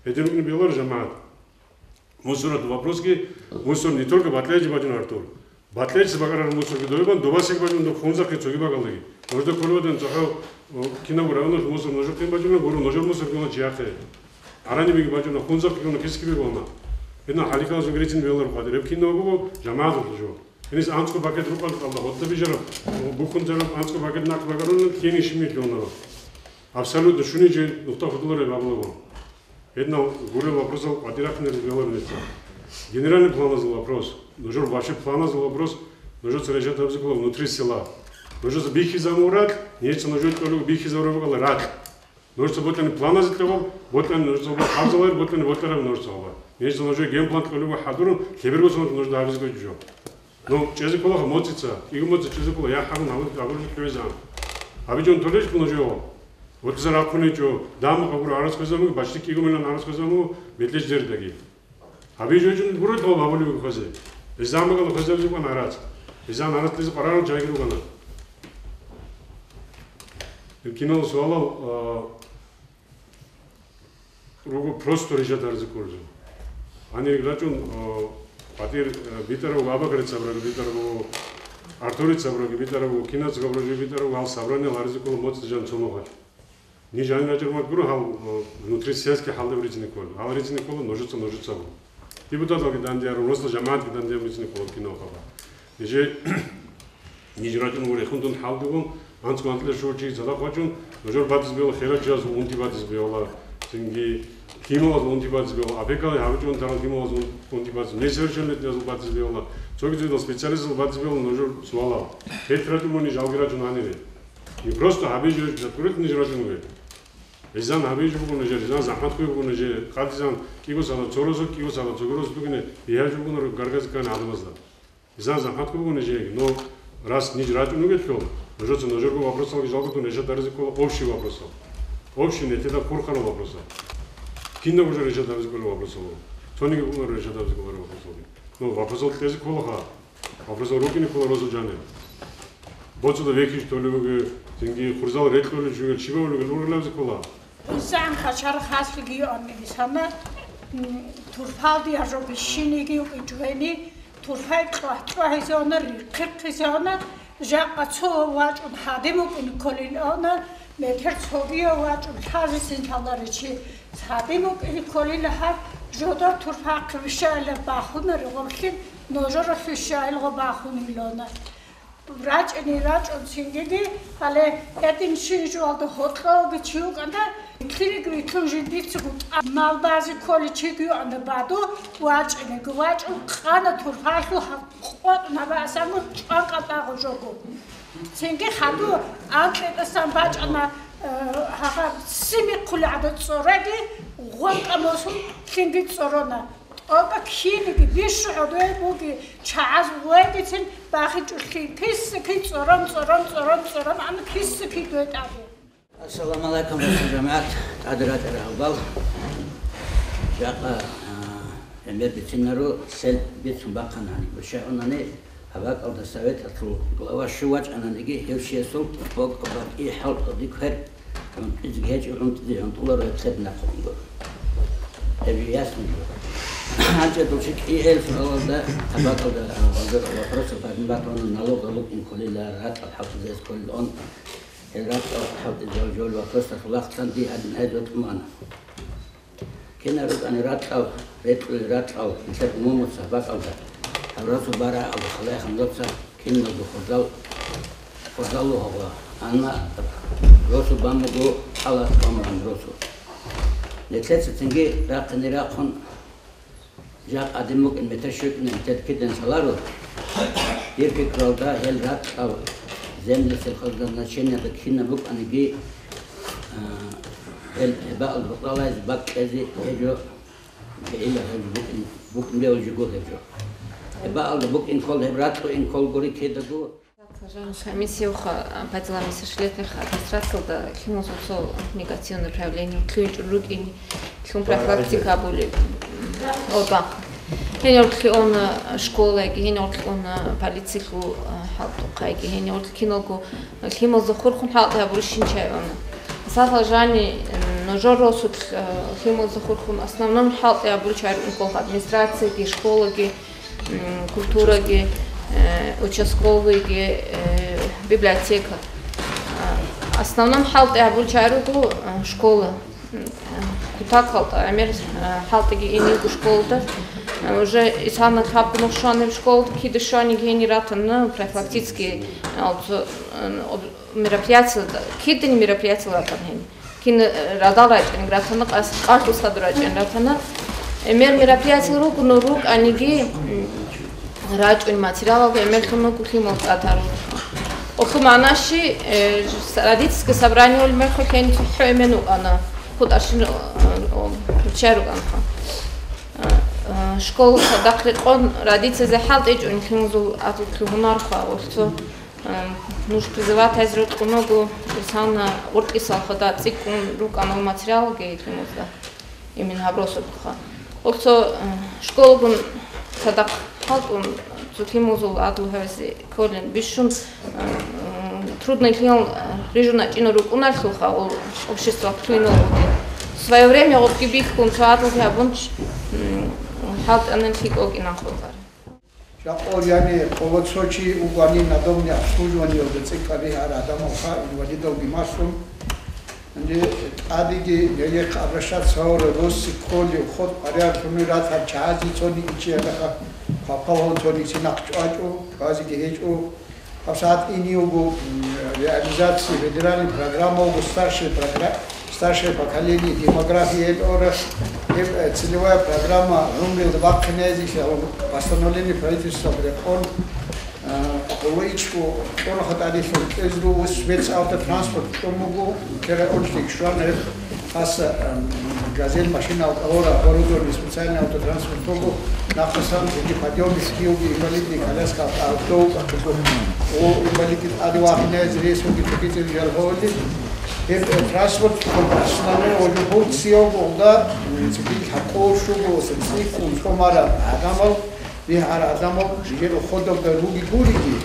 Гьедин рукӀни белар жамагӀат. Мусорат вопросги, мусор не только батлеяги бачӀун, Артур. Батлейчи бакӀарар мусорги довебан, добасиги бачӀун доб хунзахъе цоги бакӀалдаги. Нужда кколевадан цохӀо, о, кинабго районалъ мусор нужухъин бачӀуна, гуро нужер мусор гуна чияхъе. Аранибиги бачӀуна, хунзахъе гуна кисги бегуна. Гьедин хӀалихьалазул грецин велар къватӀир. Гьеб кинабго жамагӀаталъул жо. Гьениса анцӀго пакет рукъалда кьалда гъотта бижараб, бухьун тараб анцӀго пакет нахъ бакӀарунел ккени щиб миллионаро. Абсолютно шуни же нухта хутӀулареб гьабулаго. Гьединал гурел вопросал къватӀирахъине ругелар нилъа. Генеральный планазул вопрос. Нужер вообще планазул вопрос. Нужеца решать гьабизе ккола внутри села. Нужеца бихьизабун ракь, нилъеца нужее кьолего бихьизабураб бакӀалда ракь. Нужеца бокьани планазе кьегъаб, бокьани нужеца гьаб хӀалзалайр, бокьани бокьараб нужеца гьаб. Нилъеца нужее генплан кьолего хӀадурун, лъеберго сон нужеда гьабизе кколеб жо. Ну, чӀезе кколаха моцица, кӀиго моци чӀезе ккола, я хӀарун гьабулеб гьабулеб ккевезегӀан. ГьабичӀун толелъул нужее гьаб. Ватизар рахъунечӀо, дама къагура араз хвезабуго, бачли кӀиго миллион араз хвезабуго, метлеч дердаги. Гьабиже жун гурел гьаб гьабулеб хвезе. Изан багала хвезабизе кӀван араз. Изан араз лизе къарарал жайги ругана. Кинал суалал, а, руго просто решать гьаризе кколел. Гьанир рачӀун, а, къватӀир, а, битӀарав Абакарица абраги битӀарав, Артурица абраги битӀарав, кинаца габражи битӀарав, гьал собрание гьаризе ккола моцӀ жан цонухъалъ. Ниж гьанир рачӀармад гуро гьал, э, внутри сельский хӀалда рицинеккола. Гьал рицинеккола нужеца, нужецаго. Депутаталги дандеяр, росла жамагӀатги дандеяр рицинеккола кинал хаба. Нижер, ниж рачӀун гуро, эхун дун хӀалдугун, анцӀго анкьилар шурчи цадахъ вачӀун, нужер батиз бегьула херачияз унти батиз бегьула, цинги кималаз унти батиз бегьула, опекалай гьабичӀун тарал кималаз ун-, унти батиз, несовершеннолетнияз батиз бегьула, цоги-цогидал специалистаз батиз бегьула нужер суалал. Гьеб рачӀун ниж жалги рачӀун гьанире. Не просто гьабизе жо, жо, жо, жо, жо. Изан гьабизе жо бугони жо, изан захӀмат хъуй бугони жо, къадизан кӀиго сала цо розу, кӀиго сала цо розу бугони, бигьа жо бугони гаргазе ккани гӀадамазда. Изан захӀмат хъуй бугони жо, но раз ниж рачӀун вугелъул, нужеца нужерго вопросалги жалго тун решать гьаризе ккола общий вопросал. Общий нетеда хурхарал вопросал. Кинабго жо решать гьаризе ккола вопросал. Цониги бугони решать гьаризе ккола вопросалги. Ну, вопросал кьезе кколаха. Вопросал рукӀине ккола розу жаниб. Боцуда векиш толеб бугеб, цинги хурзал рекьулел жугел, щибав ругел ургъилабизе ккола. Инсан хачар хаслиги йоанниги сана, м, турпалди яжо бищиниги укӀичӀвени, турпай чӀвагь-чӀвагьизеона, рихъ-рихъизеона, жакъа цо вачӀун гьадин вукӀин кколилаона, метер цогияв вачӀун лъазесин лъаларичи гьадин вукӀин кколила гьаб, жодор турпахъе вищайилаб бахунаригъоблъи, ножоралъ вищайилгъо бахунилона. РачӀине рачӀун цингиги, гьале гьедин щинжуялда гьоркьовги чи вукӀана, лъириги витлъун жиндицаго тӀад мал базе кколей чиги юана баду, вачӀинеги вачӀун къана турпалъул гьаб къотӀ набасаго чӀван къатӀагъу жого. Цинги хаду анкьетӀасан бачӀана, э, гьагъа сими хъули гӀада цӀораги, гъонкъа мосун лъинги цӀорона. ТӀоба киниги бищу гӀодой буги, чагӀаз вегицин бахичӀулъи, киса-кин цӀорон, цӀорон, цӀорон, цӀорон, амма киса-кин дой тӀаде. Ассаламу алейкум, росу жамагӀат, тӀаде ратӀа рагьабал. Жакъа, а, гӀемер бицинаро, сел бицун бахъана гьаниб. Бушагьунани гьаб бакӀалда советалъул глава щив вачӀананиги, гьев чиясул бокӀ-, бакӀи хӀалтӀуди квер гӀунтӀизеги гьечӀо, гӀунтӀизе гӀунтӀуларо гьеб цебе нахъе унго. Гьеб ясно. ГьанчӀа дов чи кӀиел суалалда, гьаб бакӀалда, а, вопросов гьадин батуна, налог гьаб букӀин кколила, ракьал хӀалтӀизес кколилан. Гьел ракьал хӀалтӀизал жол вопросалъул вахтанди гьадин гьайзул тӀумана. Кинаб рукӀани ракьал, рекьулел ракьал, нилъер умумуца бакӀалда, гьаб росу барагӀалда халайхъан доца киналго хурдал, хурдал лугьугъа, амма росу бан буго, кӀалат бан бугин росу. Нилъеца цинги рахъине рахъун, жакъа гьадин букӀин метер щвекӀунел нилъер кидан лъаларо, дир пикруялда гьел ракьал земли сельхозназначениялда кинаб букӀаниги, а, гьел гьебаалда букӀалайзе бакӀ кьезе гьечӀо, гьейила гьеб букӀин, букӀин бегьулеб жо гуро гьеб жо. Гьебаалда букӀин ккол, гьеб ракьуин ккол гури кидаго. Жанна Шамисевха, Патила Мисашлетниха администрациялда лъимузул цо негативный проявление лъугьинчӀун рукӀин, лъун профилактика гьабулеб. О, бахъ. Гьенивртлъи уна школаги, гьенивртлъи уна полицилъул, а, хӀалтӀухъайги, гьенивртлъи киналго лъималза хурхун хӀалтӀи гьабурищин чай уна. Мисалалъ жани, м, нужер росулъ, а, лъималза хурхун основном хӀалтӀи гьабуричи гьарун кколха администрацияги, школаги, м, культураги, э, участковыйги, э, библиотека. А, основном хӀалтӀи гьабуричи гьаруго, а, школа. Кутакалда гӀемер, а, хӀалтӀиги иниго школда, а, уже исана лъабго нух щваниб школда, кида щваниги гьенир ратана профилактический, а, обзо-, а, об-, мероприятиялда, кидани мероприятиял ратана гьенир. Кин, а, радал рачӀинги ратана, къас-, къалъул саду рачӀин ратана. ГӀемер мероприятиял руго, ну, рукӀаниги, м, рачӀун материалалги гӀемерлъун руго лъимал тӀатарал. Олъу магӀна щи, э, с-, родительское собрание ул мехалъ гьениб цохӀо эмен вукӀана. ХутӀарщин, э, э, чай рукӀанха. Э, э, школа цадахъ рекъон родительзе хӀалтӀичӀун лъимузул атлъи гьунарха, олцо, э, нуж призывать гьазе рокьуного, исана гъоркьисал хада цӀикӀкӀун рукӀана материалги лъимузда. Именно гьаб росулъха. Олцо, э, школагун цадахъ хӀалтӀун, цо лъимузул адлу гьавизе кколин бищун, э, трудный лъимал, э, рижун ачӀинал рукӀуналъулха, ол общество клюйнал вугин. В своё время гъубги бихьун, цо адлуги гьабун, м, хӀалтӀанин лъикӀ вукӀинан хъулгъар. Жакъа, яни, къоло цо чи вугони надомни обслуживаниялда цӀикӀкӀаригьарал гӀадамалха, инвалидалги малъун. Гьанже тӀадеги гьелихъ обращаться гьавураб росси кколев, хутӀ-къаригӀел лъугьунел ратаб чагӀазе цониги чи гьадаха, хъвапалгьун цониги чи нахъ чӀвачӀо, чӀвазеги гьечӀо. ГьабсагӀат ине вуго, м, реализация федеральной программа вуго старшее програ-, старшее поколение демографии гьел ора. Гьеб, э, целевая программа гӀумруялда бахъинайзе постановление правительства рекъон, э, къулайчӀо кьурахъа тӀадилъун кьезру спецавтотранспорт чӀун буго, кера уншлик щван гьеб Гьаса, ам, газель машина алкӀалора оборудование, специальный автотранспорт буго, нахъасан жеги подъемник, жеги инвалидный коляска, автобус, автобус. О, инвалидный тӀаде вахиназе рейс буги тӀокӀизе яргъоли. Гьеб, э, транспорт, основной, о, любой циялда, м, цибил хӀакъов щуго, сецӀихъун, хъумараб гӀадамал, бигьараб гӀадамал, жер уходовда руги гуриги,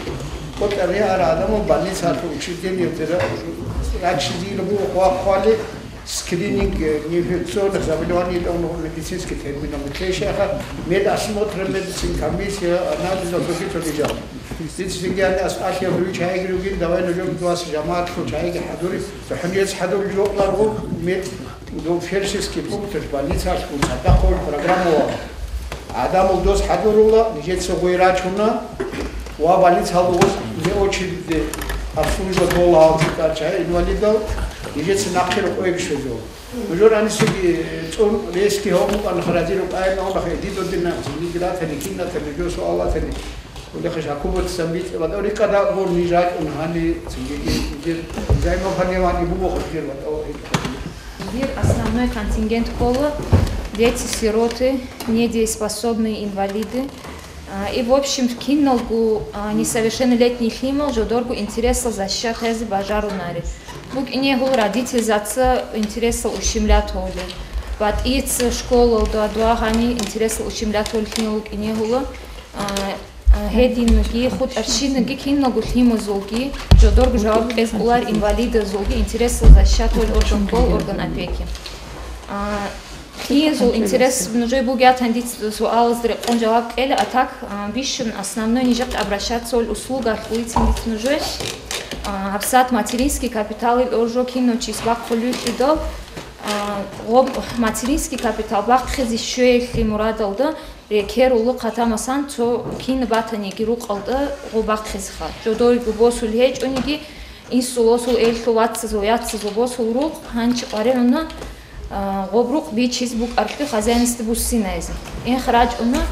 къотӀа бигьараб гӀадамал больницалъул учреждениялде ра-, рачизе буго хъвахъвали, скрининг, э, неинфекционных заболеваний, это он медицинский термин, он медосмотр, медицин комиссия, анализов, других лежал. Дица цинги ас алъия руи чайги ругин, давай нужер дуас жамаат ху чайги хӀадури, то хунец хӀадур лёкълар гу, мед, до фельдшерский пункт, больницалъ гу, цадахъ программа ва. Адамул дос хӀадурула, нижеца гъой рачуна, ва больницалъ гъоз не очередь обслуживать бола гьал цӀикӀкӀар чагӀи инвалидал, нижеца нахъе рокъой бишезул. Нужер анисиги цӀун рейсги гьаб букӀан харазир рукӀайна унахъе дидодина, мигратани, кинатани, жо суалатани. Улехъе жакубат самбитӀ, ва рикӀада гур ниж ракӀун гьани, цинги нижер займал гьанивани буго хъубир ва тӀал. Дир основной контингент ккола дети-сироты, недееспособные, инвалиды. А, и, в общем, киналго, а, несовершеннолетний лъимал жодорго интересал защищать гьазе бажарунари. БукӀине гьул родительзаца интересал ущемлять гьавли. БатӀица школалда дуагьани интересал ущемлять гьавли лъимал вукӀине гьула. А, а, гьединги, хутӀарщинаги, киналго лъимазулги, жодорго жаваб кьез кӀолар инвалидазулги интересал защищать гьавли орган ккол, орган опеки. А, Киназул интерес нужее бугеатан дица суалазда рекъон жаваб кьела, а так, а, бищун основной нижехъе обращаться уль услуга хьулицин дица нужее. А, гьабсагӀат материнский капитал ил оржо кино чис бахъулевлъидал, а, гъоб материнский капитал бахъизе щвеялъе мурадалда рекерулу хъатамасан цо кин батаниги рукъалда гъоб бахъизеха. Жодойго босул гьечӀониги, инсул осул, эллъул вацазул, яцазул босул рукъ гьанчи къваригӀуна, а, гъоб рукъ бичиз букӀарлъи хозяинасде буссинайзе. Энх рачӀуна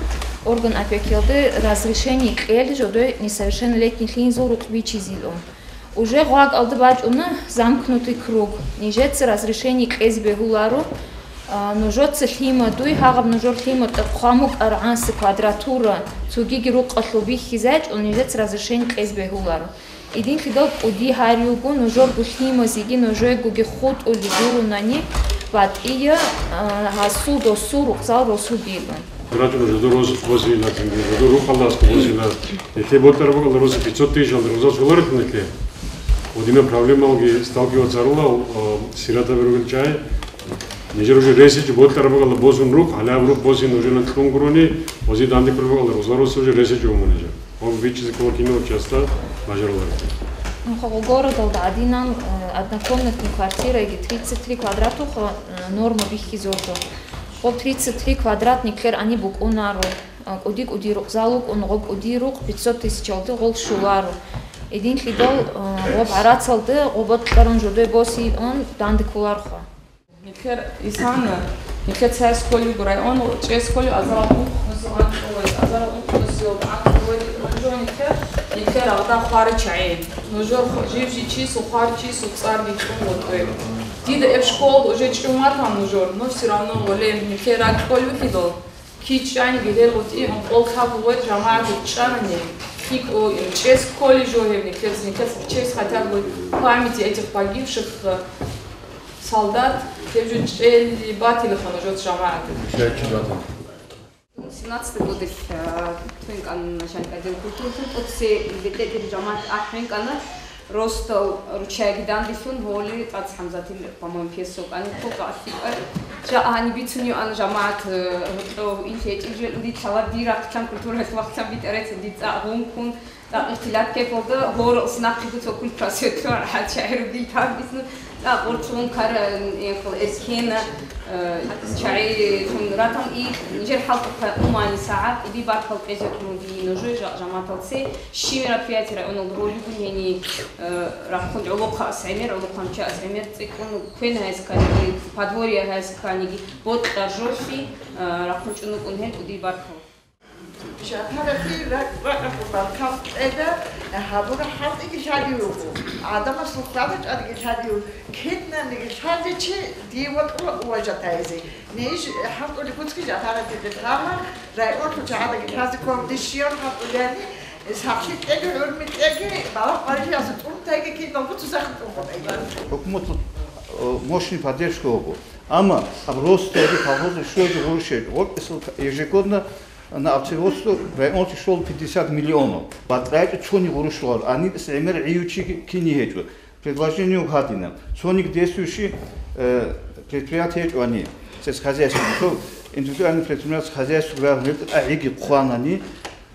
орган опекиялде разрешение кьел жодой несовершеннолетний лъинзул рукъ бичизилун. Уже гъвакӀалда бачӀуна замкнутый круг. Нижеца разрешение кьезе бегьуларо, а, нужеца лъимадуй, гьагъаб нужер лъимада хъван букӀараб гӀанса квадратура цогиги рукъалъул бихьизачӀун, нижеца разрешение кьезе бегьуларо. Идинлъидал кӀуди гьари вуго, нужерго лъимазеги нужегоги хутӀулел гурунани батӀия, а, гьасул досул рукъзал росулилан. РачӀуна жодор роз-, розилан, жодор рухъалдаса бозилан. Нилъе бокьараб бакӀалда роз пятьсот тысячалда роза щоларелъул нилъе. Ва дина проблемалги сталкиваться гьарулел, а, сиратаби ругел чагӀи. Нижер уже ресичӀо бокьараб бакӀалда бозун рухъ, гьале гьаб рухъ бозин нужеда кьун гурони, ози данде кколеб бакӀалда роза росизе уже ресичӀо уму нижер. Ва бичӀчӀизе ккола киналго часто бажарулареб. Нуха гъо-, городалда гӀадинан, э, однокомнатный квартира, яги тридцать три квадратуха, э, норма бихьизорго. Гъоб тридцать три квадрат нилъер гьаниб букӀунаро. А, кӀуди-кӀуди рукъзал вукӀун, гъоб кӀуди рукъ пятьсот тысячалде гъол щоларо. Гьединлъидал, а, гъоб гӀарацалде гъоб бокьарун жодой босиун данде кколарха. Нилъер исана, нилъер цай сколиго район, чӀе сколиго азарал ункънусил анкьулай, азарал ункънусил анкьулай, жо нилъер, нилъер алда хваричагӀи. Нужер хо-, жив-жив чисул, хваричисул цӀарги чӀун ватӀе. Дида эб школалда уже чӀун ватан нужер, но все равно воле, нилъер ракӀ кколевихьидал. КичӀани гьел гъутӀи ункъол капу гъой жамагӀат чӀарани, лъикӀо, чес кколи жо гьеб никез, никез чес хотя бы памяти этих погибших, э, солдат, гьеб жо чӀели батила хана жо жамагӀат. Семнадцатый годилъ, э, тункъан начальник отдела культуры тун тӀоцебе бетӀер жамагӀат ахӀун кӀана. Ростал руччаги данделъун гьоли ТӀац ХӀамзатил, по-моему, пьесо кӀанихъо кӀалъикӀа. Жа гьаниб бицунев ан жамагӀат, э, гьоркьов ил гьечӀил жо, дир лъала дир рахчан культураялъ вахчан битӀарайцин дир цӀакъ гъункун, цӀакъ ихтилат кепалда гьоркьос нахъего цо культура светло архӀат шагӀир бугин кагъиз, цӀакъ гъоркьун кара, э, эркена, э, чагӀи тун ратан и нижер хӀалтӀухъа умани сагӀат, иди баркал кьезе ккун бугин нужее жа-, жамагӀаталъе. Щи мероприятие районалда гьолигун гьени, э, рахъун гӀолохъа асгӀемер, гӀолохъанча асгӀемер цӀикӀкӀун квен гьайсканиги, подворье гьайсканиги, бокьа жолъи, э, рахъун чӀун вукӀун гьел кӀудий баркал. Жапарахъи ракӀ-, ракӀалъул баркал кьеда, гьабура хӀалтӀиги лъади вуго, гӀадамасул хвада чӀвадиги лъади вуго, киднаниги лъади чи дие вокьула уважать гьайзе. Ниж хӀалтӀулеб буцги жапарахъи лъала, районлъул чагӀадаги праздникалде щибаб хӀалтӀулеб яни, Сахлъи кьеги, гӀурми кьеги, балагь къварилъи асул тӀуртайги киналго цо сахлъи тӀурхъунайги. ХӀукуматалъул, э, мощный поддержка буго. Амма гьаб росдаги колхозалъ щвеги гъурущ гьечӀо. Гъоркьесул ежегодно на обсерводство районлъи щол пятьдесят миллионов. БатӀрайчӀо цони гъурущ щоларо. Гьаниб гӀемер гӀиючи кини гьечӀо. Предложение гьадинаб. Цоник действующий, э, предприятие гьечӀо гьаниб. Сельскохозяйственный. Цо индивидуальный предпринимательский хозяйство гьабун гьечӀо, а гӀиги хъванани,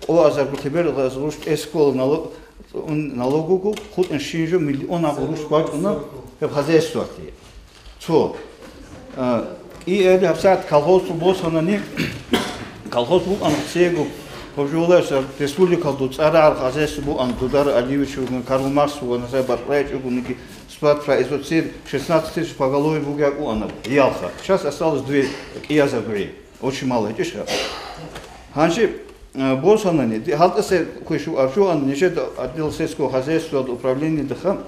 къо азарго лъеберго азарго рущ тӀе скола налог, налогого хутӀун щинжо миллион абу рущ бачӀуна гьеб хозяйствоялъе. Цо. А, и эли гьабсагӀат колхозалъул босанани, колхоз букӀан цего, гьаб жо валаялъ республикалда цӀарагӀал хозяйство букӀан, Дудар Алиевич вугин, Карл Маркс вугин, гьасай батӀрайчӀогониги, склад производстве шестнадцать тысяч поголовье бугеб букӀана гьалха. Сейчас осталось две, кӀиазарго гӀи. Очень мало гьечӀищха? Гьанже, э, босанани, ди-, гьалтӀасе квешав арчуан нижеда отдел сельского хозяйства управлениеда ха-,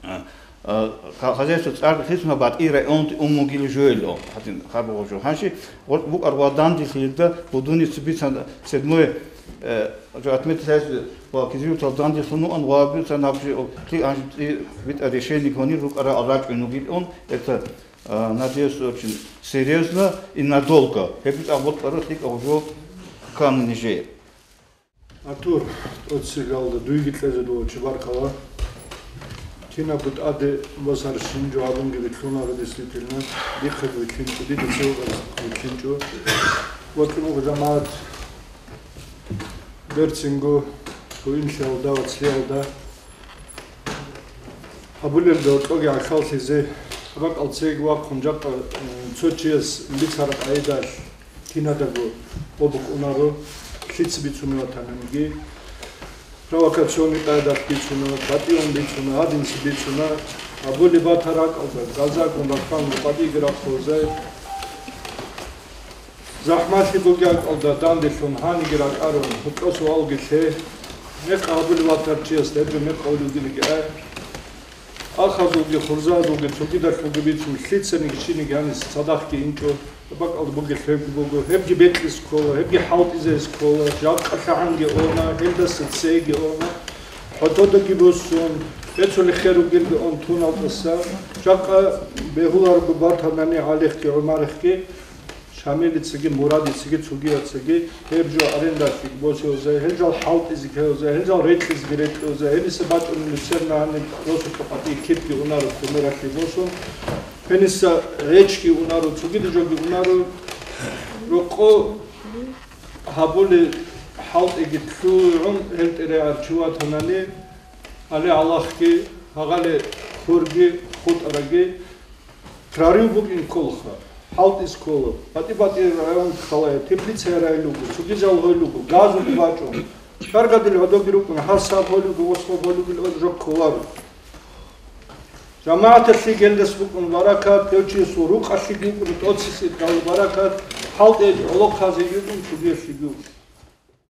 А, а, ха-, хозяйство цӀар хисма батӀи районти уммугили жугьел, о, гьадин, хабугъо жо. Гьанжи гъоркь букӀар ва данделъида будуница бица седьмое, э, жо отметить гьайз ва кизилтал данделъун уан ва бица набжи, о, ти анжи ти витӀа решение гьонир рукӀара рачӀун вугил он, это, а, надеюсь, очень серьезно и надолго. Гьеб битӀа гъоркьара лъикӀа жо ккана нижее. Артур, тӀоцебесеб галда дуйги кьезе дуго чи баркала. Кинабго тӀаде босарщин жо гьабунги вилълъунаро, действительно, дихъаги вилълъинчӀо, дида цеве вилълъинчӀо. Вокьун вуго жамагӀат берцинго, гьуинлъиялда, вацлъиялда. Гьабулелда гьоркьоги гӀахьаллъизе, бакӀал цеги вахъун жакъа, э, цо чияс бицараб къайдалъ кинадаго гъо букӀунаро, лъица бицунев ватананиги, провокационный къайдалъ бицуна, батӀиюн бицуна, гьадинлъи бицуна, гьабулеб батараб ракӀалда, газагун рахъанго къватӀиги рахъулзе. ЗахӀмалъи бугеб бакӀалда данделъун гьаниги ракӀарун, гьоркьоса валги лъе, мекъ гьабулев ватарав чиясда гьеб жо мекъ гьабулев вугилан. Ахазулги, хурзазулги, цогидалъулги бицун, лъицаниги щиниги гьаниса цадахъги инчӀо, бакӀалда бугеб лъебги буго, гьебги бекьизе ккола, гьебги хӀалтӀизе ккола, жакъа лъагӀанги она, гьелдаса цеги она. ХӀотодаги буссун, бецунеб хер ругелги он тун гьалтӀаса, жакъа бегьуларого батанани ГӀалихъги ГӀумарихъги, Шамилицаги, Мурадицаги, цогияцаги гьеб жо арендалъе босизе, гьел жал хӀалтӀизе ккезе, гьел жал рекьизеги рекьизе, гьениса бачӀунеб церна гьаниб росулъа къватӀиб кибги унаро, кумералъе босун, гьениса гӀечги унаро, цогида жоги унаро, рокъо гьабулеб хӀалтӀиги лъугӀун гьел тӀерегӀар чи ватанани, гьале гьалахги, гьагъале хурги, хутӀараги, прорыв букӀин кколаха, хӀалтӀизе ккола, батӀи-батӀи район халая, теплицая район руго, цогидал гьой руго, газулги бачӀун. Каргадил гӀодоги рукӀун, гьар саб гьой руго, восхаб гьой руго, жо кколаро. ЖамагӀаталъе гьелдас букӀун баракат, гьев чиясул рукъалъеги букӀун тӀоцебесеб баракат, хӀалтӀи гӀолохъазе букӀун цогиялъеги букӀун.